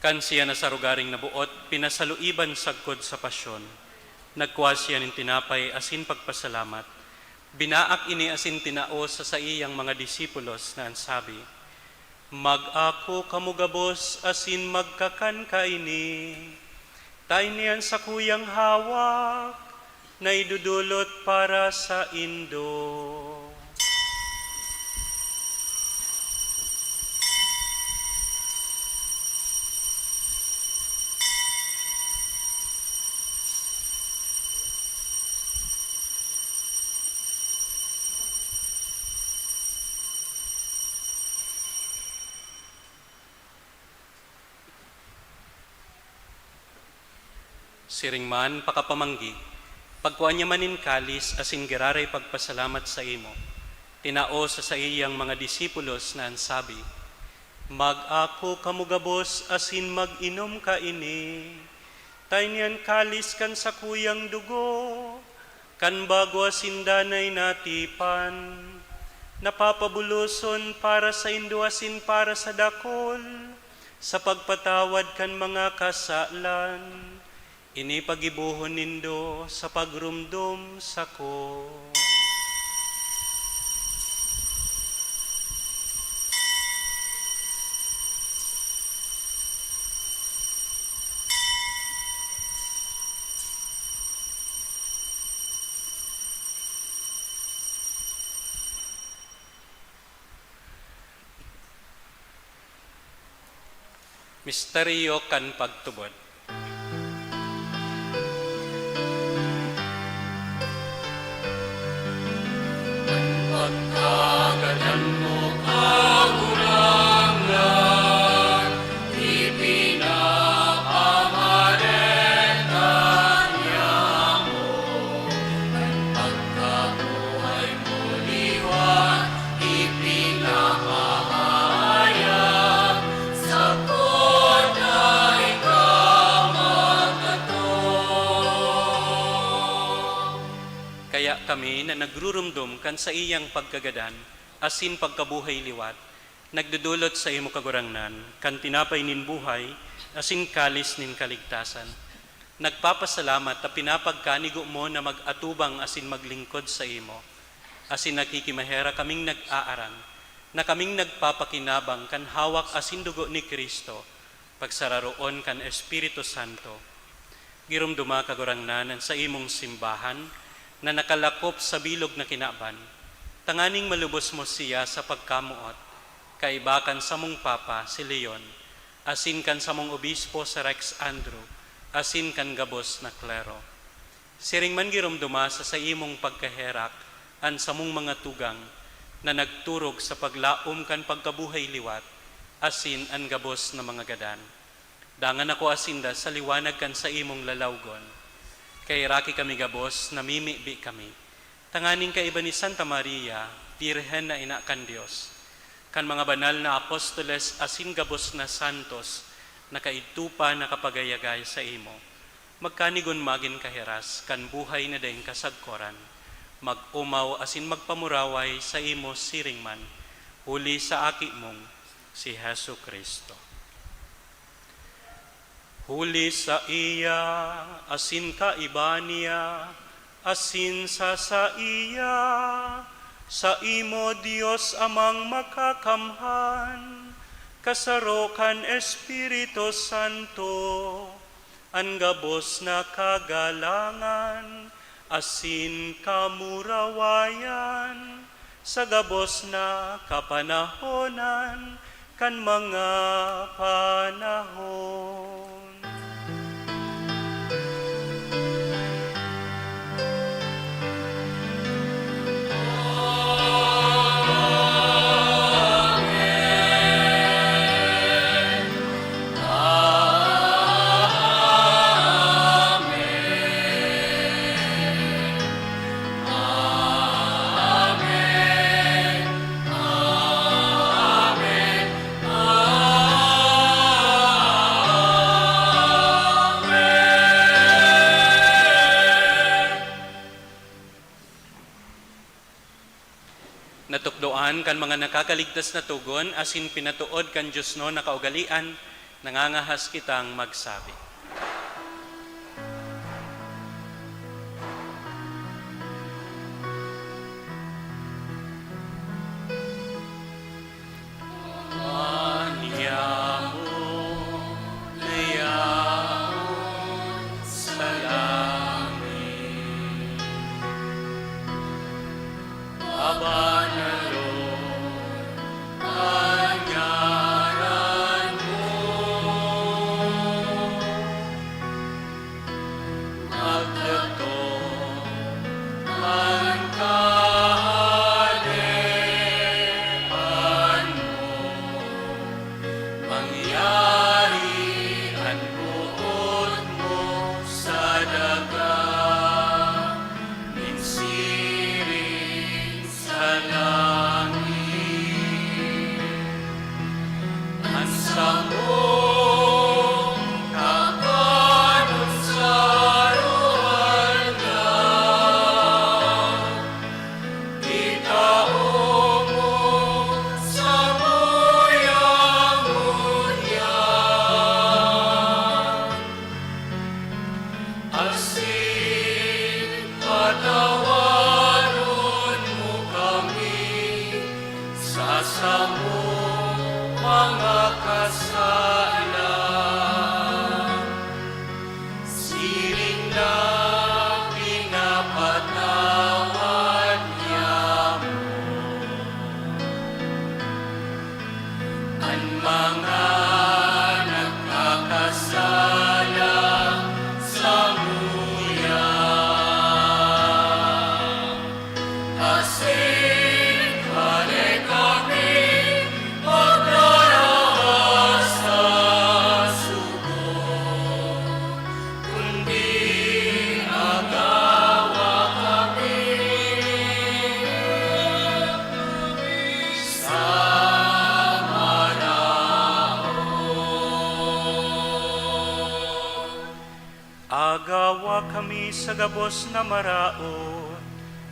Kan siya na sarugaring naboot, pinasaluiban sagkod sa pasyon, nagkua siya nin tinapay asin pagpasalamat, binaak ini asin tinao sa saiyang mga disipulos na an sabi, "Mag-ako kamo gabos asin magkakan kaini. Ta ini an sakuyang hawak na idodolot para saindo." Siring man, pakapamanggi, pagkua niya man nin kalis asin giraray pagpasalamat saimo, tinao sa saiyang mga disipulos na an sabi, "Mag-ako kamo gabos asin mag-inom kaini. Tainian kalis kan sakuyang dugo, kan bago asin danay na tipan, na papabuloson para saindo asin para sa dakul, sa pagpatawad kan mga kasalan. Ini paggibohon nindo sa pagromdom sako. Misteryo kan pagtubod. An pagkagadan mo, Kagurangnan, ipinapamareta niamo. An pagkabuhay mo liwat, ipinapahayag, sagkod na ikaw magkatong. Kaya kami na nagrurumdom kan saiyang pagkagadan asin pagkabuhay liwat, nagdodolot saimo, Kagurangnan, kan tinapay nin buhay asin kalis nin kaligtasan. Nagpapasalamat ta pinapagkanigo mo na mag-atubang asin maglingkod saimo, asin nakikimaherak kaming nag-aarang na kaming nagpapakinabang kan hawak asin dugo ni Cristo, pagsararoon kan Espiritu Santo. Giromdoma, Kagurangnan, an saimong simbahan na nakalakop sa bilog na kinaban, tanganing malubos mo siya sa pagkamoot, kaiba kan samong Papa, si Leon, asin kan samong Obispo, si Rex Andrew, asin kan gabos na klero. Siring man giromdoma sa saimong pagkaherak an samong mga tugang na nagturog sa paglaom kan pagkabuhay liwat asin an gabos na mga gadan. Dangan akoa sinda sa liwanag kan saimong lalawgon. Kaheraki kami gabos, namimibi kami, tanganing kaiba ni Santa Maria, Birhen na ina kan Dios, kan mga banal na apostoles asin gabos na santos na kaidto pa nakapagayagay saimo, magkanigon magin kahiras kan buhay na daing kasagkoran, mag-omaw asin magpamuraway saimo siring man, huli sa Aki mong si Jesu-Cristo. Huli saiya, asin kaiba niya, asin sa saiya, saimo, Dios Amang Makakamhan, kasaro kan Espiritu Santo, an gabos na kagalangan asin kamurawayan sa gabos na kapanahonan kan mga panahon. Natukdoan kan mga nakakaligtas na togon asin pinatood kan diosnon na kaugalean, nangangahas kitang magsabi. An yaon na yaon sa langit. Pabanalon an ngaran mo. Magdatong an kahalean mo. Mangyari an boot mo sa daga nin siring sa langit. An samong kakanon sa gabos na maraot,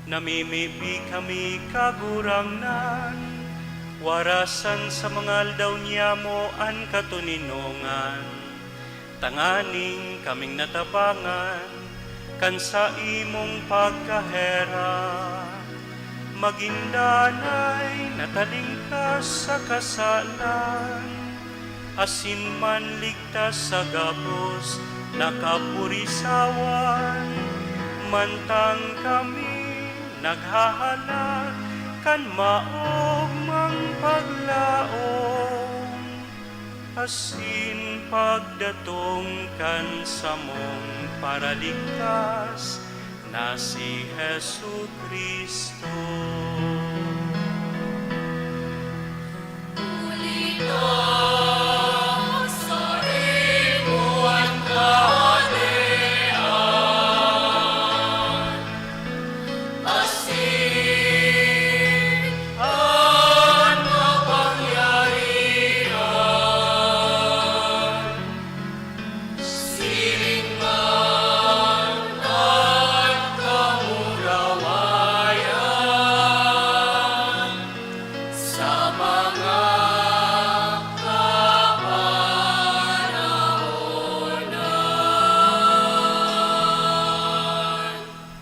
namimibi kami, Kagurangnan, warasan sa mga aldaw niyamo an katoninongan, tanganing kaming natabangan kan saimong pagkaherak, magin danay na talingkas sa kasalan, asin manligtas sa gabos na kapurisawan, mantang kami naghahalat kan maogmang paglaom asin pagdatong kan samong Paraligtas na si Jesu-Cristo. Huli ta sa imo an kahadean, asin an kapangyarihan, siring man an kamurawayan sa mga kapanahonan.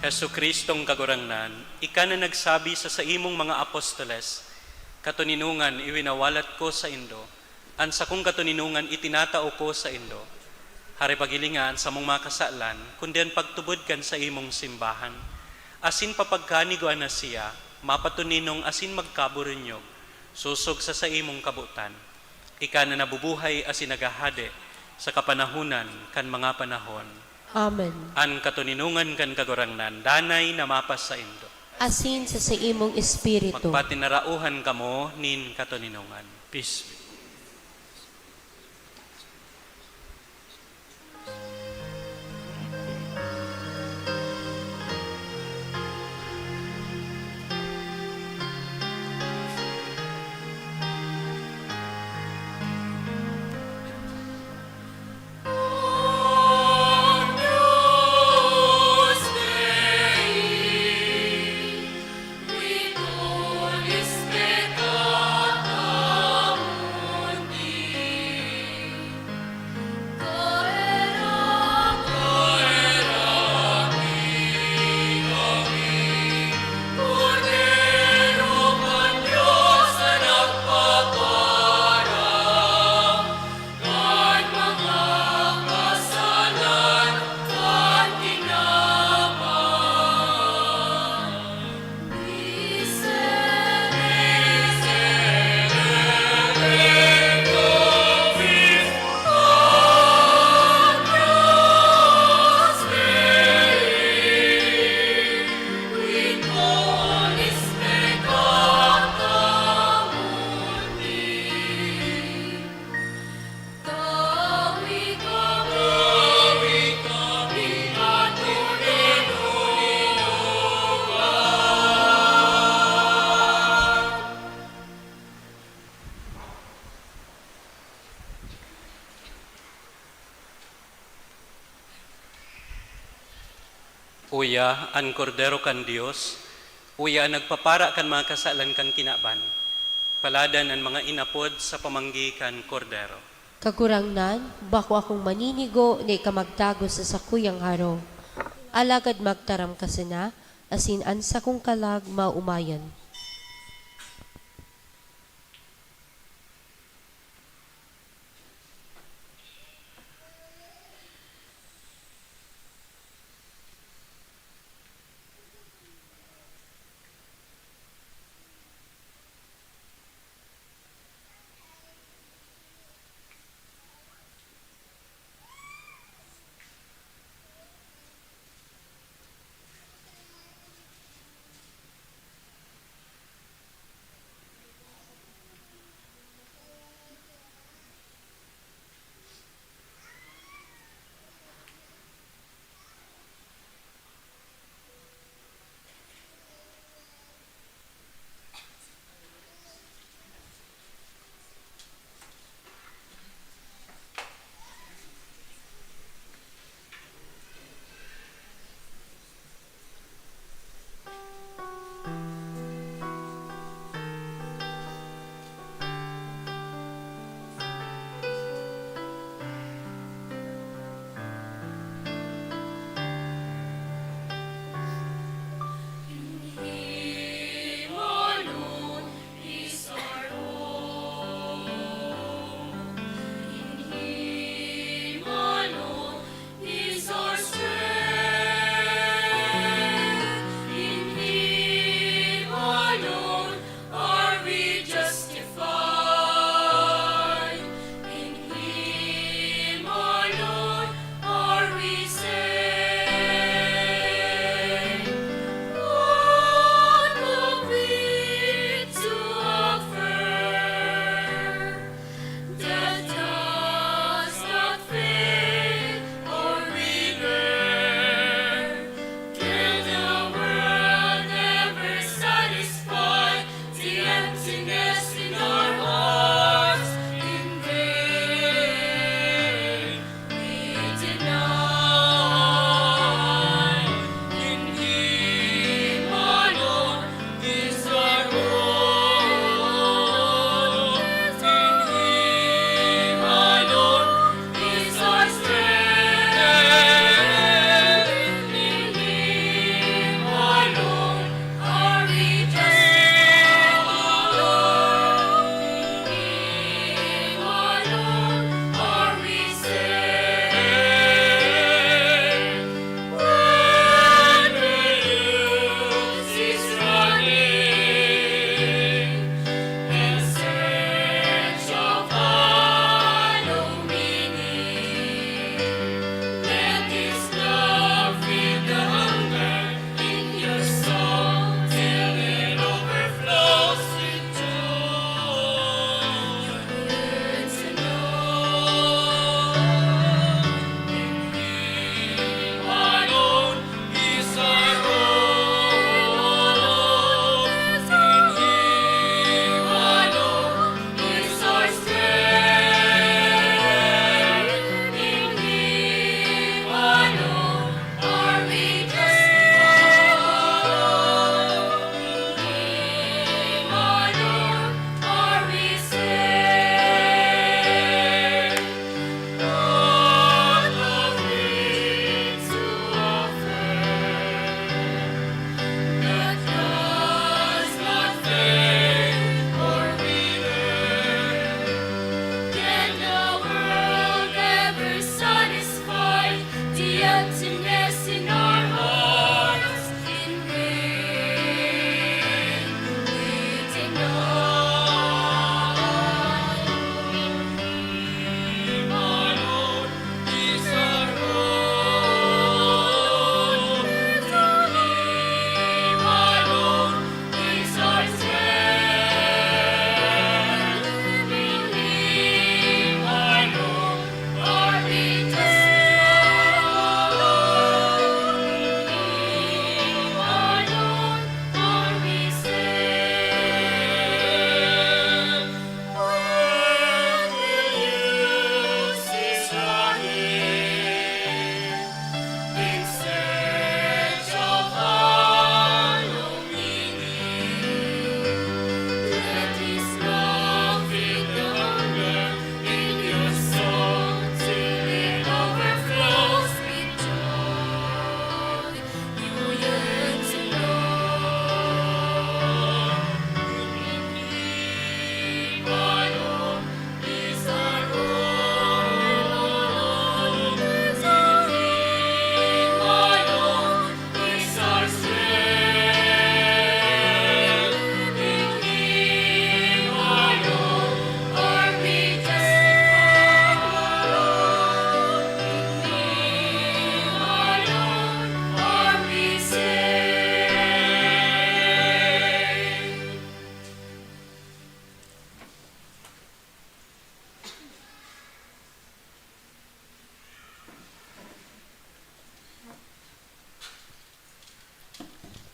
Jesu-Cristong Kagurangnan, ika na nagsabi sa saimong mga apostoles, "Katoninongan iwinawalat ko saindo, an sakong katoninongan itinatao ko saindo." Hare pagilinga an samong mga kasalan, kundi an pagtubod kan saimong simbahan. Asin papagkanigoan na siya, mapatoninong asin magkaburunyog, sosog sa saimong kabotan. Ika na nabubuhay asin naghahade sa kapanahonan kan mga panahon. Amen. An katoninongan kan Kagurangnan danay na mapasaindo. Asin sa saimong espiritu. Magpatinarauhan kamo nin katoninongan. Peace. Uya an Kordero kan Dios, uya an nagpapara kan mga kasalan kan kinaban. Paladan an mga inapod sa pamanggi kan Kordero. Kagurangnan, bako akong maninigo na ika magtago sa sakuyang harong. Alagad magtaram ka sana, asin an sakong kalag maomayan.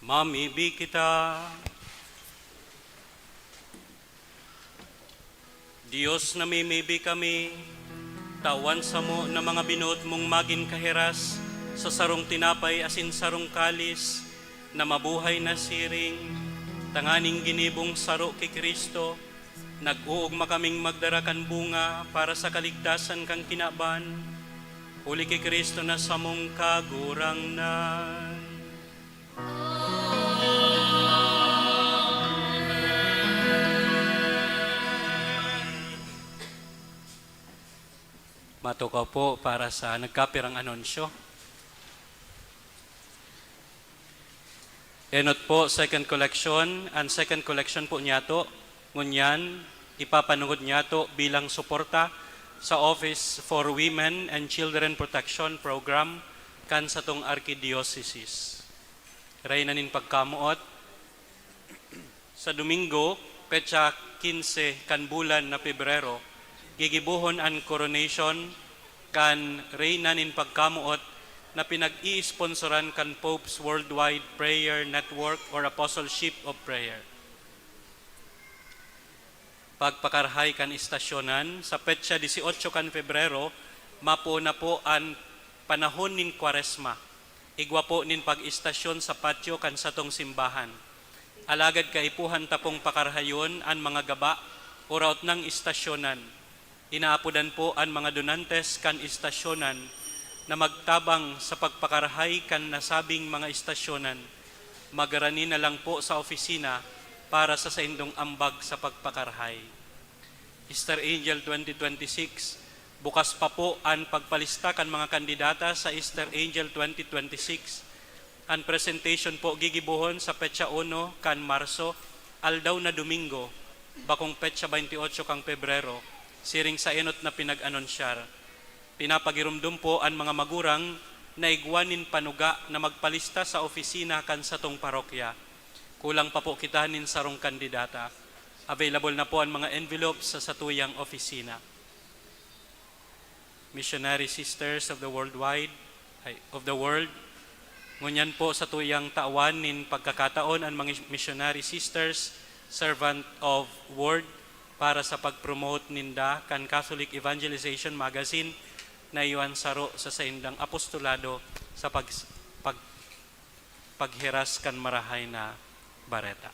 Mamibi kita. Dios, namimibi kami, tawan samo na mga binoot mong magin kahiras sa sarong tinapay asin sarong kalis na mabuhay na siring, tanganing ginibong saro ki Cristo, nag-oogma kaming magdara kan bunga para sa kaligtasan kan kinaban, huli ki Cristo na samong Kagurangnan. Matukaw po para sa nagkapirang anunsyo. Enot po, second collection. Ang second collection po niyato, ngunyan, ipapanungod niyato bilang suporta sa Office for Women and Children Protection Program kan satong Archidioceses. Reyna nin pagkamoot. Sa Domingo, petsa quince kan bulan na Pebrero, gigibohon an coronation kan Reyna nin Pagkamoot na pinag-iisponsoran kan Pope's Worldwide Prayer Network or Apostleship of Prayer. Pagpakarahay kan istasyonan, sa petsa dieciocho kan Pebrero, mapoon na po an panahon nin Kwaresma. Igwa po nin pag-istasyon sa patio kan satong simbahan. Alagad kaipuhan ta pong pakarahayon an mga gaba o raot nang istasyonan. Inaapodan po an mga donantes kan istasyonan na magtabang sa pagpakarahay kan nasabing mga istasyonan. Magarani na lang po sa opisina para sa saindong ambag sa pagpakarahay. Easter Angel twenty twenty-six, bukas pa po an pagpalista kan mga kandidata sa Easter Angel twenty twenty-six. An presentation po gigibohon sa petsa uno kan Marso, aldaw na Domingo, bakong petsa baynte otso kan Pebrero, siring sa enot na pinag-anunsyar. Pinapagiromdom po an mga magurang na igwa nin panuga na magpalista sa opisina kan satong parokya. Kulang pa po kita nin sarong kandidata. Available na po an mga envelopes sa satuyang opisina. Missionary Sisters of the Worldwide, ay, of the World, ngunyan po satuyang tawan nin pagkakataon an mga Missionary Sisters, Servant of Word, para sa pag-promote ninda kan Catholic Evangelization Magazine na iyo an saro sa saindang apostolado sa pag-, pag-, paghiras kan Marahay na Bareta.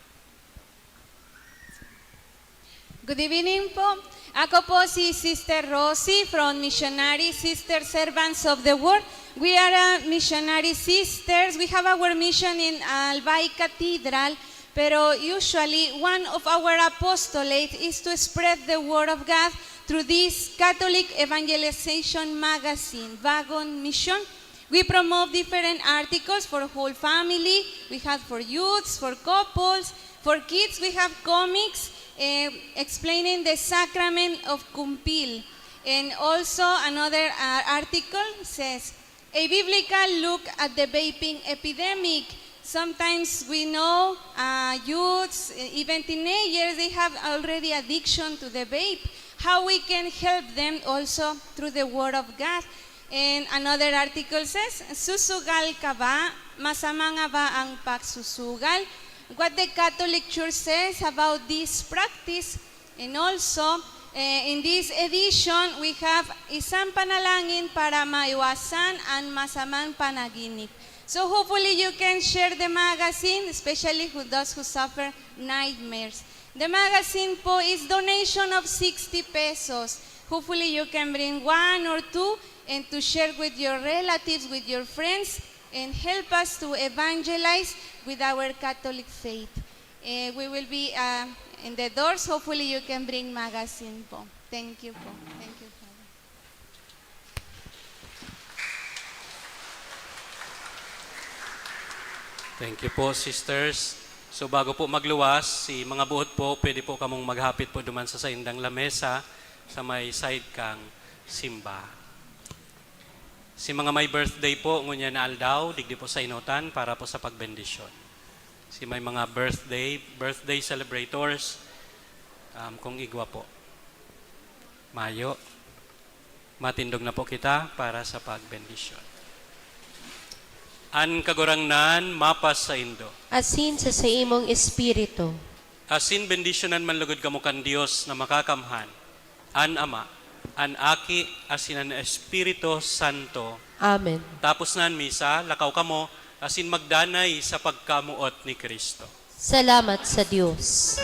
Good evening po. Ako po si Sister Rosie from Missionary Sister Servants of the World. We are a missionary sisters. We have our mission in Albay Cathedral, pero usually one of our apostolate is to spread the word of God through this Catholic Evangelization magazine, Bagong Misyon. We promote different articles for whole family. We have for youths, for couples, for kids. We have comics, eh, explaining the sacrament of Kumpil. And also another, uh, article says, "A biblical look at the vaping epidemic." Sometimes we know, uh, youths, even teenagers, they have already addiction to the vape. How we can help them also through the Word of God. And another article says, "Susugal ka ba? Masama nga ba ang pagsusugal?" What the Catholic Church says about this practice. And also, eh, in this edition, we have isang panalangin para maiwasan an masamang panaginip. So hopefully you can share the magazine, especially who, those who suffer nightmares. The magazine po is donation of sixty pesos. Hopefully you can bring one or two and to share with your relatives, with your friends, and help us to evangelize with our Catholic faith. Eh, we will be, uh, in the doors. Hopefully you can bring magazine po. Thank you po. Thank you, Father. Thank you po, sisters. So, bago po magluwas, si mga buot po, pwede po kamong maghapit po duman sa saindang lamesa sa may side kang simba. Si mga may birthday po, ngunyan na aldaw, digdi po sa enotan para po sa pagbendisyon. Si may mga birthday, birthday celebrators, um, kung igwa po. Mayo. Matindog na po kita para sa pagbendisyon. An Kagurangnan mapasaindo. Asin sa saimong espiritu. Asin bendisyonan man lugod kamo kan Dios na makakamhan, an Ama, an Aki, asin an Espiritu Santo. Amen. Tapos na an misa, lakaw kamo, asin magdanay sa pagkamoot ni Cristo. Salamat sa Dios.